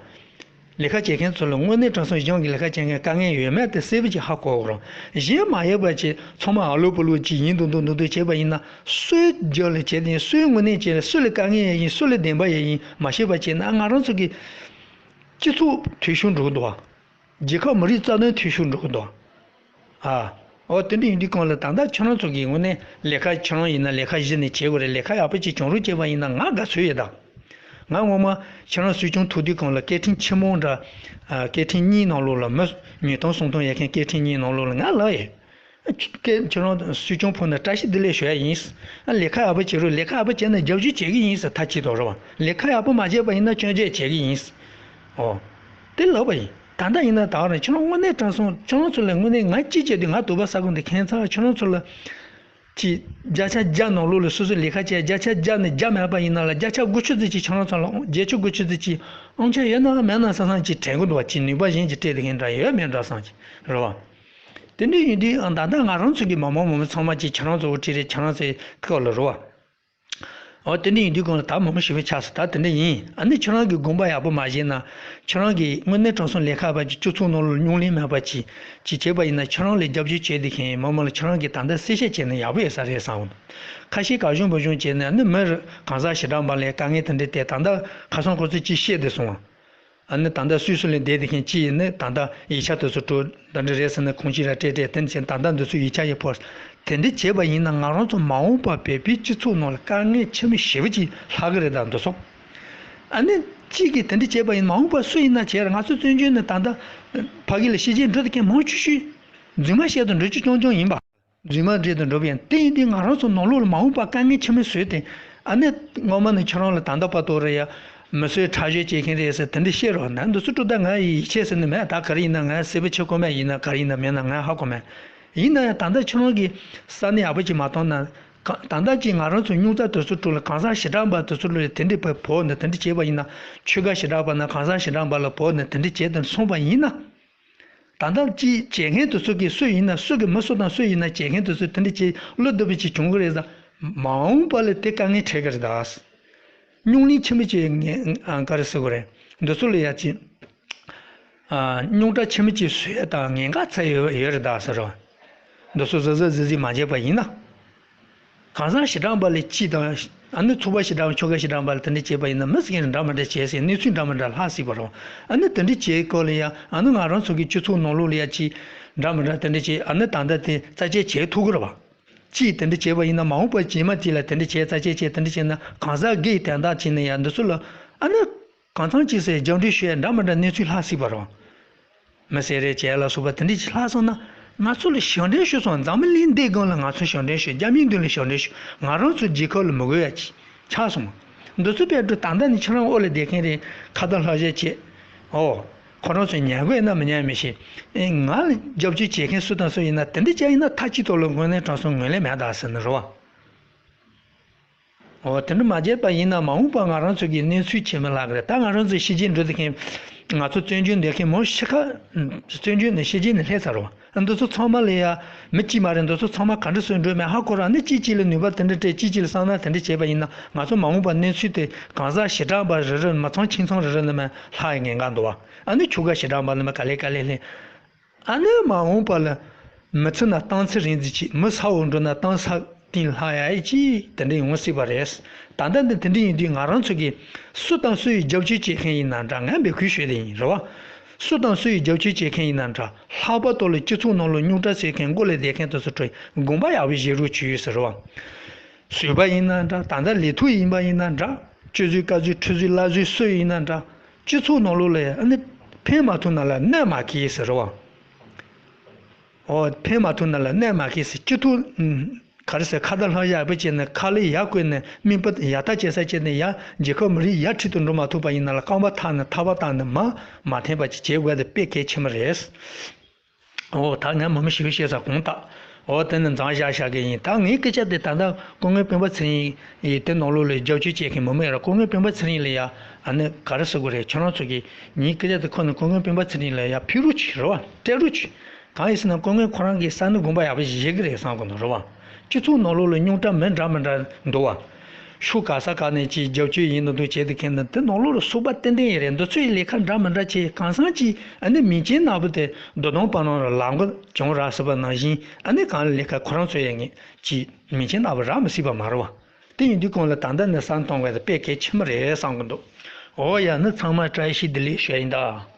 ལས་ཀ་བྱེད་མཁན་ཚོ་ལ་དངོས་གནས་དྲང་སྲོང་གཞུང་གི་ལས་ཀ་བྱེད་མཁན་དཀའ་ངལ་ཡོད་མེད་དེ་གསལ་པོ་ཅིག་ཧ་གོ་དགོས་རེད། གཞན་མ་ཡོད་པ་ཅིག་ཚང་མ་ཨ་ལོ་པོ་ལོ་ཅིག་ཡིན་འདུག་འདུག་འདུག་འདུག་བྱས་པ་ཡིན་ན་སུའི་རྒྱབ་ལ་བྱས་ཏེ་སུའི་དངོས་གནས་བྱས་ལ་སུ་ལ་དཀའ་ངལ་ཡང་ཡིན་སུ་ལ་བདེན་པ་ཡང་ཡིན་མ་ཤེས་པ་བྱས་ན་ང་རང་ཚོ་གི་སྤྱི་ཚོགས་འཐུས་ཤོར་འགྲོ་གི་འདུག་བ། རྒྱལ་ཁབ་མི་རིགས་རྩ་དོན་འཐུས་ཤོར་འགྲོ་གི་འདུག་བ། ཨ། འོ་དེ་འདྲ་ཡིན་དུས་གང་ལ་ད་ལྟ་ཁྱེད་རང་ཚོ་གི་ངོས་ནས་ལས་ཀ་ཁྱེད་རང་ཡིན་ན་ལས་ཀ་གཞི་ནས་བྱེད་དགོས་རེད། ལས་ཀ་ཡག་པོ་ཅིག་བྱུང་རོགས་བྱས་པ་ཡིན་ན་ང་དགའ་ཚོད་ཡོད་ད། ང་ངོ་མ་ཁྱེད་རང་སྲིད་སྐྱོང་ཐུག་དུས་གང་ལ་སྐད་འཕྲིན་ཆེན་མོ་འདྲ། ཨ། སྐད་འཕྲིན་གཉིས་ནང་ལོགས་ལ་མི་ཉིས་སྟོང་སུམ་སྟོང་ཡོད་མཁན་སྐད་འཕྲིན་གཉིས་ནང་ལོགས་ལ་ང་ལབ་ཡོད། ཁྱེད་རང་སྲིད་སྐྱོང་ཕོ་ན་བཀྲ་ཤིས་བདེ་ལེགས་ཞུ་ཡ་ཡིན། ཨ། ལས་ཀ་ཡག་པོ་བྱེད་རོགས། ལས་ཀ་ཡག་པོ་བྱས་ན་རྒྱབ་སྐྱོར་བྱེད་ཀྱི་ཡིན་ཟེར་མཐའ་གཅིག་ཏུ་རེད་བ། ལས་ཀ་ཡག་པོ་མ་བྱས་པ་ཡིན་ན་སྐྱོན་བརྗོད་བྱེད་ཀྱི་ཡིན། ཨོ། དེ་ལབ་པ་ཡིན། ད་ལྟ་ཡིན་ན་ད་རང་ཁྱེད་རང་དངོས་གནས་དྲང་སྲོང་ཁྱེད་རང་ཚོ་ལ་དངོས་གནས་ང་ཅི་བྱས་དུས་ང་དོགས་པ་ཟ་དགོས་འདུག་ཁྱད་མཚར་ཁྱེད་རང་ཚོ་ལ། ཅིག་བརྒྱ་ཆ་བརྒྱ་ནང་ལོགས་ལ་སོ་སོ་ལས་ཀ་བྱས་བརྒྱ་ཆ་བརྒྱ་ནས་བརྒྱ་མེད་པ་ཡིན་ན་ལ་བརྒྱ་ཆ་དགུ་བཅུ་ཙམ་ཅིག་ཁྱེད་རང་ཚོ་ལ་བརྒྱད་ཅུ་དགུ་བཅུ་ཙམ་ཅིག་དབང་ཆ་ཡོད་ན་མེད་ན་བསམ་བསམ་ཅིག་དྲན་གི་འདུག་བ། ཅིག་ནུས་པ་གཞན་ཅིག་སྤྲད་དེ་མཁན་འདྲ་ཡོད་མེད་འདྲ་བསམ་ཅིག་རེད་བ། དེ་འདྲ་ཡིན་དུས་ཨ་ད་ལྟ་ང་རང་ཚོ་གི་མི་མང་མང་པོ་ཚང་མ་ཅིག་ཁྱེད་རང་ཚོ་འོ་ཁྲིད་རེད། ཁྱེད་རང་ཚོའི་སྐབས་ལ་རེད་བ། འོ་དེ་འདྲ་ཡིན་དུས་གང་ལ་ད་མང་པོ་ཞེ་པོ་ཆགས་སོང་། ད་དེ་འདྲ་ཡིན། ཨ་ནི་ཁྱེད་རང་གིས་དགོངས་པ་ཡག་པོ་མ་བཞེས་ན། ཁྱེད་རང་གིས་དངོས་གནས་དྲང་སྲོང་ལས་ཀ་བ་ཅིག་སྤྱི་ཚོགས་ནང་ལ་རྙོག་གླེང་མེད་པ་ཅིག་ཅིག་བྱས་པ་ཡིན་ན་ཁྱེད་རང་ལ་རྒྱབ་སྐྱོར་བྱས་ཏེ་མཁན་ཡིན། མ་མོ་ལ་ཁྱེད་རང་གིས་ད་ལྟ་གསལ་བཤད་བྱས་ན་ཡག་པོ་ཡོད་ས་རེད་བསམ་འོང་། ཁ་ཤས་ག་བྱུང་བ་བྱུང་བྱས་ནས་ཨ་ནི་མི་རེ་གང་ཟག་ཞེ་དྲག་མ་ལས་དཀའ་ངལ་དེ་འདྲ་དེ་ད་ལྟ་ཁ་སང་ཁོ་ཚོས་ཅིག་བཤད་བསྡད་སོང་བ། ཨ་ནི་ད་ལྟ་སུད་སི་ལ་བསྡད་དེ་མཁན་ཅིག་ཡིན་ནི་ད་ལྟ་ཡིག་ཆ་དེ་ཚོ་སྤྲོད་ད་འདྲ་རེད་ཟེར་ནས་ཁོང་ཅིག་ར་སྤྲད་སྤྲད་དེ་ནས་ད་ལྟ་འདི་ཚོ་ཡིག་ཆ་ཡི་ཕོར་ དེ་འདྲ་བྱས་པ་ཡིན་ན་ང་རང་ཚོ་མ་འོངས་པར་བོད་པའི་སྤྱི་ཚོགས་ནང་ལ་དཀའ་ངལ་ཆེན་པོ་ཞེ་པོ་ཅིག་ལྷག་གི་རེད་ད་འདུག་སོང་། ཨ་ནི་གཅིག་གིས་དེ་འདྲ་བྱས་པ་ཡིན་ན་མ་འོངས་པར་སུ་ཡིན་ན་བྱས་ར་ང་ཚོ་བཙན་བྱོལ་ནས་ད་ལྟ་ཕ་གི་ལ་ཕྱི་རྒྱལ་འགྲོ་ཐུབ་མཁན་མང་ཆེ་ཤོས་རྫུན་མ་བཤད་དང་འགྲོ་རྒྱུ་རྐྱང་རྐྱང་ཡིན་པ། རྫུན་མ་འདྲེས་དང་འགྲོ་བ་ཡིན། དེ་ཡིན་དུས་ང་རང་ཚོ་ནང་ལོགས་ལ་མ་འོངས་པར་དཀའ་ངལ་ཆེན་པོ་བཟོས་ཏེ་ཨ་ནི་སྔོན་མ་ནས་ཁྱེད་རང་ལ་ད་ལྟ་བར་དུ་རེད་ཡ། མི་གསོད་ཁྲག་སྦྱོར་བྱེད་མཁན་རེད་ཟེར་དེ་འདྲ་བཤད་རོགས་གནང་། འདི་ཚོ་དཀྲུག་ད་ང་ཡིད་ཆེས་ཟེར་ནི་མེད། ད་ག་རེ་ཡིན་ན་ང་སྲིད་པ་ཆེ་ཁོ་མེད་ཡིན་ན་ག་རེ་ཡིན་ན་མེད་ན་ང་ཧ་གོ་མེད། ཡིན་ན་ཡང་ད་ལྟ་ཁྱེད་རང་གིས་ས་གནས་ཡག་པོ་ཅིག་མ་མཐོང་ན། ག་ད་ལྟ་ཅིག་ང་རང་ཚོ་སྨྱུག་རྩ་དེ་ཚོ་དཀྲུག་ལ་གང་ཟག་ཞེ་དྲག་པ་དེ་ཚོ་ལ་དེ་འདྲའི་བ་བོར་ནས་དེ་འདྲ་བྱས་པ་ཡིན་ན། ཆོལ་ཁ་ཞེ་དྲག་པ་ན་གང་ཟག་ཞེ་དྲག་པ་ལ་བོར་ནས་དེ་འདྲ་བྱས་དང་སོང་པ་ཡིན་ན། ད་ལྟ་ཅིག་བྱེད་མཁན་དེ་ཚོ་གིས་སུ་ཡིན་ན་སུ་གིས་མི་སུ་དང་སུ་ཡིན་ན་བྱེད་མཁན་དེ་ཚོས་དེ་འདྲ་བྱས་བློ་སྡུག་པོ་ཅིག་བྱུང་གི་རེད་ད། མ་འོངས་པ་ལ་དེ་དཀའ་ངལ་འཕྲད་ཀྱི་རེད་ད། རྙོག་གླེང་ཆེན་པོ་ཅིག་ངས་ཨ་ག་རེ་ཟེར་དགོས་རེད། འདི་ཚོ་ལ་ཡ་ཅིག་ཨ་རྙོག་དྲ་ཆེན་པོ་ཅིག་བཟོས་དང་ཉེན་ཁ་ཚ་ཡོད་ཡོད་རེད་ད་ཟེར་རོ། འདི་ཚོ་གཟབ་གཟབ་གཟབ་གཟབ་མ་བྱས་པ་ཡིན་ན། གང་ཟག་ཞེ་དྲག་པ་ལ་གཅིག་དང་། ཨ་ནི་ཚོགས་པ་ཞེ་དྲག་པ་ཆོལ་ཁ་ཞེ་དྲག་པ་ལ་དེ་འདྲ་བྱས་པ་ཡིན་ན་མི་སེར་འདྲ་མི་འདྲ་བྱས་ཟེར་གནས་ཚུལ་འདྲ་མི་འདྲ་ལྷག་སྲིད་པ་རེད། ཨ་ནི་དེ་འདྲ་བྱས་སྐོར་ལ་ཡ་ཨ་ནི་ང་རང་ཚོ་གི་སྤྱི་ཚོགས་ནང་ལོགས་ལ་ཡ་ཅིག་འདྲ་མི་འདྲ་དེ་འདྲ་བྱས་ཨ་ནི་ད་ལྟ་དེ་རྩ་ཆད་བྱེད་ཐུབ་ཀྱི་རེད་བ། ཅིག་དེ་འདྲ་བྱས་པ་ཡིན་ན་མ་འོངས་པ་རྗེས་མ་དེ་ལ་དེ་འདྲ་བྱས་རྩ་ཆད་བྱས་དེ་འདྲ་བྱས་ན་གང་ཟག་སྒེར་གྱི་དོན་དག་བྱས་ན་ཡ་འདི་ཚོ་ལ་ཨ་ནི་གང་འཚམ་ཅིག་ཟེར་རྒྱབ་འགྲེལ་ཞུ་ཡ་འདྲ་མི་འདྲ་གནས་ཚུལ་ལྷག་སྲིད་པ་རེད་བ། མི་སེར་རེ་བྱས་ལ་སོགས་པ་དེ་འདྲ་ཅིག་ལྷག་སོང་ན་ང་ཚོ་ལ་ཞབས་འདྲེན་ཞུ་སོང་། འཛམ་བུ་གླིང་འདིའི་སྒང་ལ་ང་ཚོ་ཞབས་འདྲེན་ཞུ། རྒྱ་མིའི་མདུན་ལ་ཞབས་འདྲེན་ཞུ། ང་རང་ཚོ་རྒྱལ་ཁབ་ལ་མི་དགོས་ཡ་ཅིག་ཆགས་སོང་། འདི་ཚོ་དཔེ་འགྲོ་ད་ལྟ་ནས་ཁྱེད་རང་འོག་ལ་བསྡད་མཁན་རེད། ཁ་བརྡ་ལྷག་བཤད་བྱེད། ཨོ། ཁོ་རང་ཚོ་ཉན་དགོས་ན་མི་ཉན་མི་ཤེས། ཨེ་ང་ལ་རྒྱབ་སྐྱོར་བྱེད་མཁན་སུ་དང་སུ་ཡིན་ན་དེ་འདྲ་ཅིག་ཡིན་ན་མཐའ་གཅིག་ཏུ་ལ་དངོས་གནས་དྲང་སྲོང་ངོས་ལེན་མེད་ད་ཟེར་ནི་རེད་བ། འོ་དེ་འདྲ་མ་བྱས་པ་ཡིན་ན་མ་འོངས་པ་ང་རང་ཚོ་གི་གནས་ཚུལ་ཆེ་མི་ལྷག་གི་རེད། ད་ང་རང་ཚོ་ཕྱི་རྒྱལ་འགྲོ་བསྡད་མཁན་ང་ཚོ་བཙན་བྱོལ་འདིར་མཁན་མང་ཤས་ཁ་བཙན་བྱོལ་ནས་ཕྱི་རྒྱལ་ནས་སླེབས་ཚར་རོ། འདི་ཚོ་ཚང་མ་ལ་ཡ་མི་གཅིག་མ་རེད། འདི་ཚོ་ཚང་མ་ག་འདྲ་སེ་འགྲོ་མེད་ཧ་གོ་ར། ནི་གཅིག་གཅིག་ལ་ནུས་པ་དེ་འདྲ་སྤྲད། གཅིག་གཅིག་ལ་བསམ་ན་དེ་འདྲ་བྱས་པ་ཡིན་ན་ང་ཚོ་མ་འོངས་པ་གནས་ཚུལ་དེ་གང་ཟག་ཞེ་དྲག་པ་རེ་རེ་མི་ཚང་ཁྱིམ་ཚང་རེ་རེ་ནས་མ་ལྷག་ཡི་ཉེན་ཁ་འདུག་བ། ཨ་ནི་ཆོལ་ཁ་ཞེ་དྲག་པ་ལ་མི་ག་ལེ་ག་ལེ་སླེབས། ཨ་ནི་མ་འོངས་པ་ལ་མི་ཚེ་ན་སྟངས་ཚེ་རིང་ཙི་ཅིག་མི་ས་འོག་འགྲོ་ན་སྟངས་ས་སྟེང་ལྷག་ཡ་ཡི་ཅིག་དེ་འདྲ་ཡོང་སྲིད་པ་རེད། ད་ལྟ་འདི་དེ་འདྲ་ཡིན་དུས་ང་རང་ཚོ་གིས་སུ་དང་སུ་ཡི་རྒྱབ་སྐྱོར་བྱེད་མཁན་ཡིན་ན་འདྲ། ངས་འབོད་སྐུལ་ཞུས་དེ་ཡིན་རེད་བ། སུ་དང་སུ་ཡི་རྒྱབ་སྐྱོར་བྱེད་མཁན་ཡིན་ན་འདྲ། ལྷག་པར་དུ་ལ་སྤྱི་ཚོགས་ནང་ལ་རྙོག་དྲ་བཟོ་མཁན་མགོ་ལ་བསྡད་མཁན་དེ་ཚོ་ཁྲོད་དགོངས་པ་ཡག་པོ་བཞེས་རོགས་བྱོས་ཟེར་རེད་བ། བཟོས་པ་ཡིན་ན་འདྲ། ད་ལྟ་ལས་ཐོག་ཡིན་པ་ཡིན་ན་འདྲ། སྤྱི་བཟོས་བཀའ་བཟོས་ཁྲི་བཟོས་བླ་བཟོས་སུ་ཡིན་ན་འདྲ། སྤྱི་ཚོགས་ནང་ལོགས་ལ་ཡང་ཨ་ནི་ཕན་མ་ཐོགས་ན་ལ་གནོད་མ་འཁེལ་ཟེར་རེད་བ། འོ་ཕན་མ་ཐོགས་ན་ལ་གནོད་མ་འཁེལ་ཟེར། སྤྱི་ཚོགས་ག་རེ་ཟེར། ཁ་བརྡ་ལྷག་ཡག་པོ་བྱས་ནས་ཁ་ལས་ཡར་བཀོད་ནས་མིག་དཔེ་ཡག་ཐག་བྱེད་ས་བྱས་ནས་ཡར་རྒྱལ་ཁབ་མི་རིགས་ཡར་ཁྲིད་དུ་འགྲོ་མ་ཐུབ་པ་ཡིན་ན་ལ་རྐང་པ་ཐག་ནས་ཐག་པ་བཏང་ནས་མར་མ་འཐེན་པ་ཅིག་བྱེད་དགོས་དེ་དཔེ་གལ་ཆེན་པོ་རེད། འོ་ད་ངས་མང་མང་ཞིག་བཤད་ས་དགོངས་དག་འོ་དེ་ནི་མཛངས་བཞག་བཞག་གི་ཡིན། ད་ངའི་སྐད་ཆ་དེ་ད་ལྟ་སྐུ་ངོ་སྤེན་པ་ཚེ་རིང་ཡི་དེ་ནང་ལོགས་ལ་རྒྱབ་སྐྱོར་བྱེད་མཁན་མི་མེད་ར། སྐུ་ངོ་སྤེན་པ་ཚེ་རིང་ལ་ཡ་ཨ་ནི་ག་རེ་ཟེར་དགོས་རེད། ཁྱོད་རང་ཚོ་གིས་ངའི་སྐད་ཆ་དེ་ཁོ་ནི་སྐུ་ངོ་སྤེན་པ་ཚེ་རིང་ལ་ཡ་ཕུལ་རོགས་བྱེད་རེད་བ། སྤྲད་རོགས་བྱེད། གང་ཡིན་ཟེར་ན་སྐུ་ངོ་ཁོ་རང་གིས་ས་ནི་དགོངས་པ་ཡག་པོ་བཞེས་ཀྱི་རེད་བསམ་གི་འདུག་རེད་བ། སྤྱི་ཚོགས་ནང་ལོགས་ལ་རྙོག་དྲ་མི་འདྲ་མི་འདྲ་འདུག་བ། ཕྱོགས་ག་ས་ག་ནས་ཅིག་རྒྱབ་སྐྱོར་ཡིན་ན་འདུག་བྱས་ཏེ་མཁན་འདུག་དེ་ནང་ལོགས་ལ་ཟུག་པ་ཏན་ཏན་ཡིན་རེད། འདི་ཚོའི་ལས་ཀ་འདྲ་མི་འདྲ་བྱས་གང་སང་ཅིག་ཨ་ནི་མིང་ཅན་ནག་པོ་དེ་རྡོ་སྡོང་པ་ནང་ལ་ལབ་མགོ་བྱུང་ར་ཟེར་བ་ནང་བཞིན་ཨ་ནི་གང་ལས་ཀ་ཁོ་རང་ཚོ་ཡ་ངས་ཅིག་མིང་ཅན་ནག་པོ་རག་མི་སྲིད་པ་མ་རེད་བ། དེ་ཡིན་དུས་གོང་ལ་ད་ལྟ་ནས་བསམ་གཏོང་དགོས་དེ་དཔེ་གལ་ཆེན་པོ་རེད་བསམ་གི་འདུག་འོ་ཡ་ནི་ཚང་མ་བཀྲ་ཤིས་བདེ་ལེགས་ཞུ་ཡ་ཡིན་ད།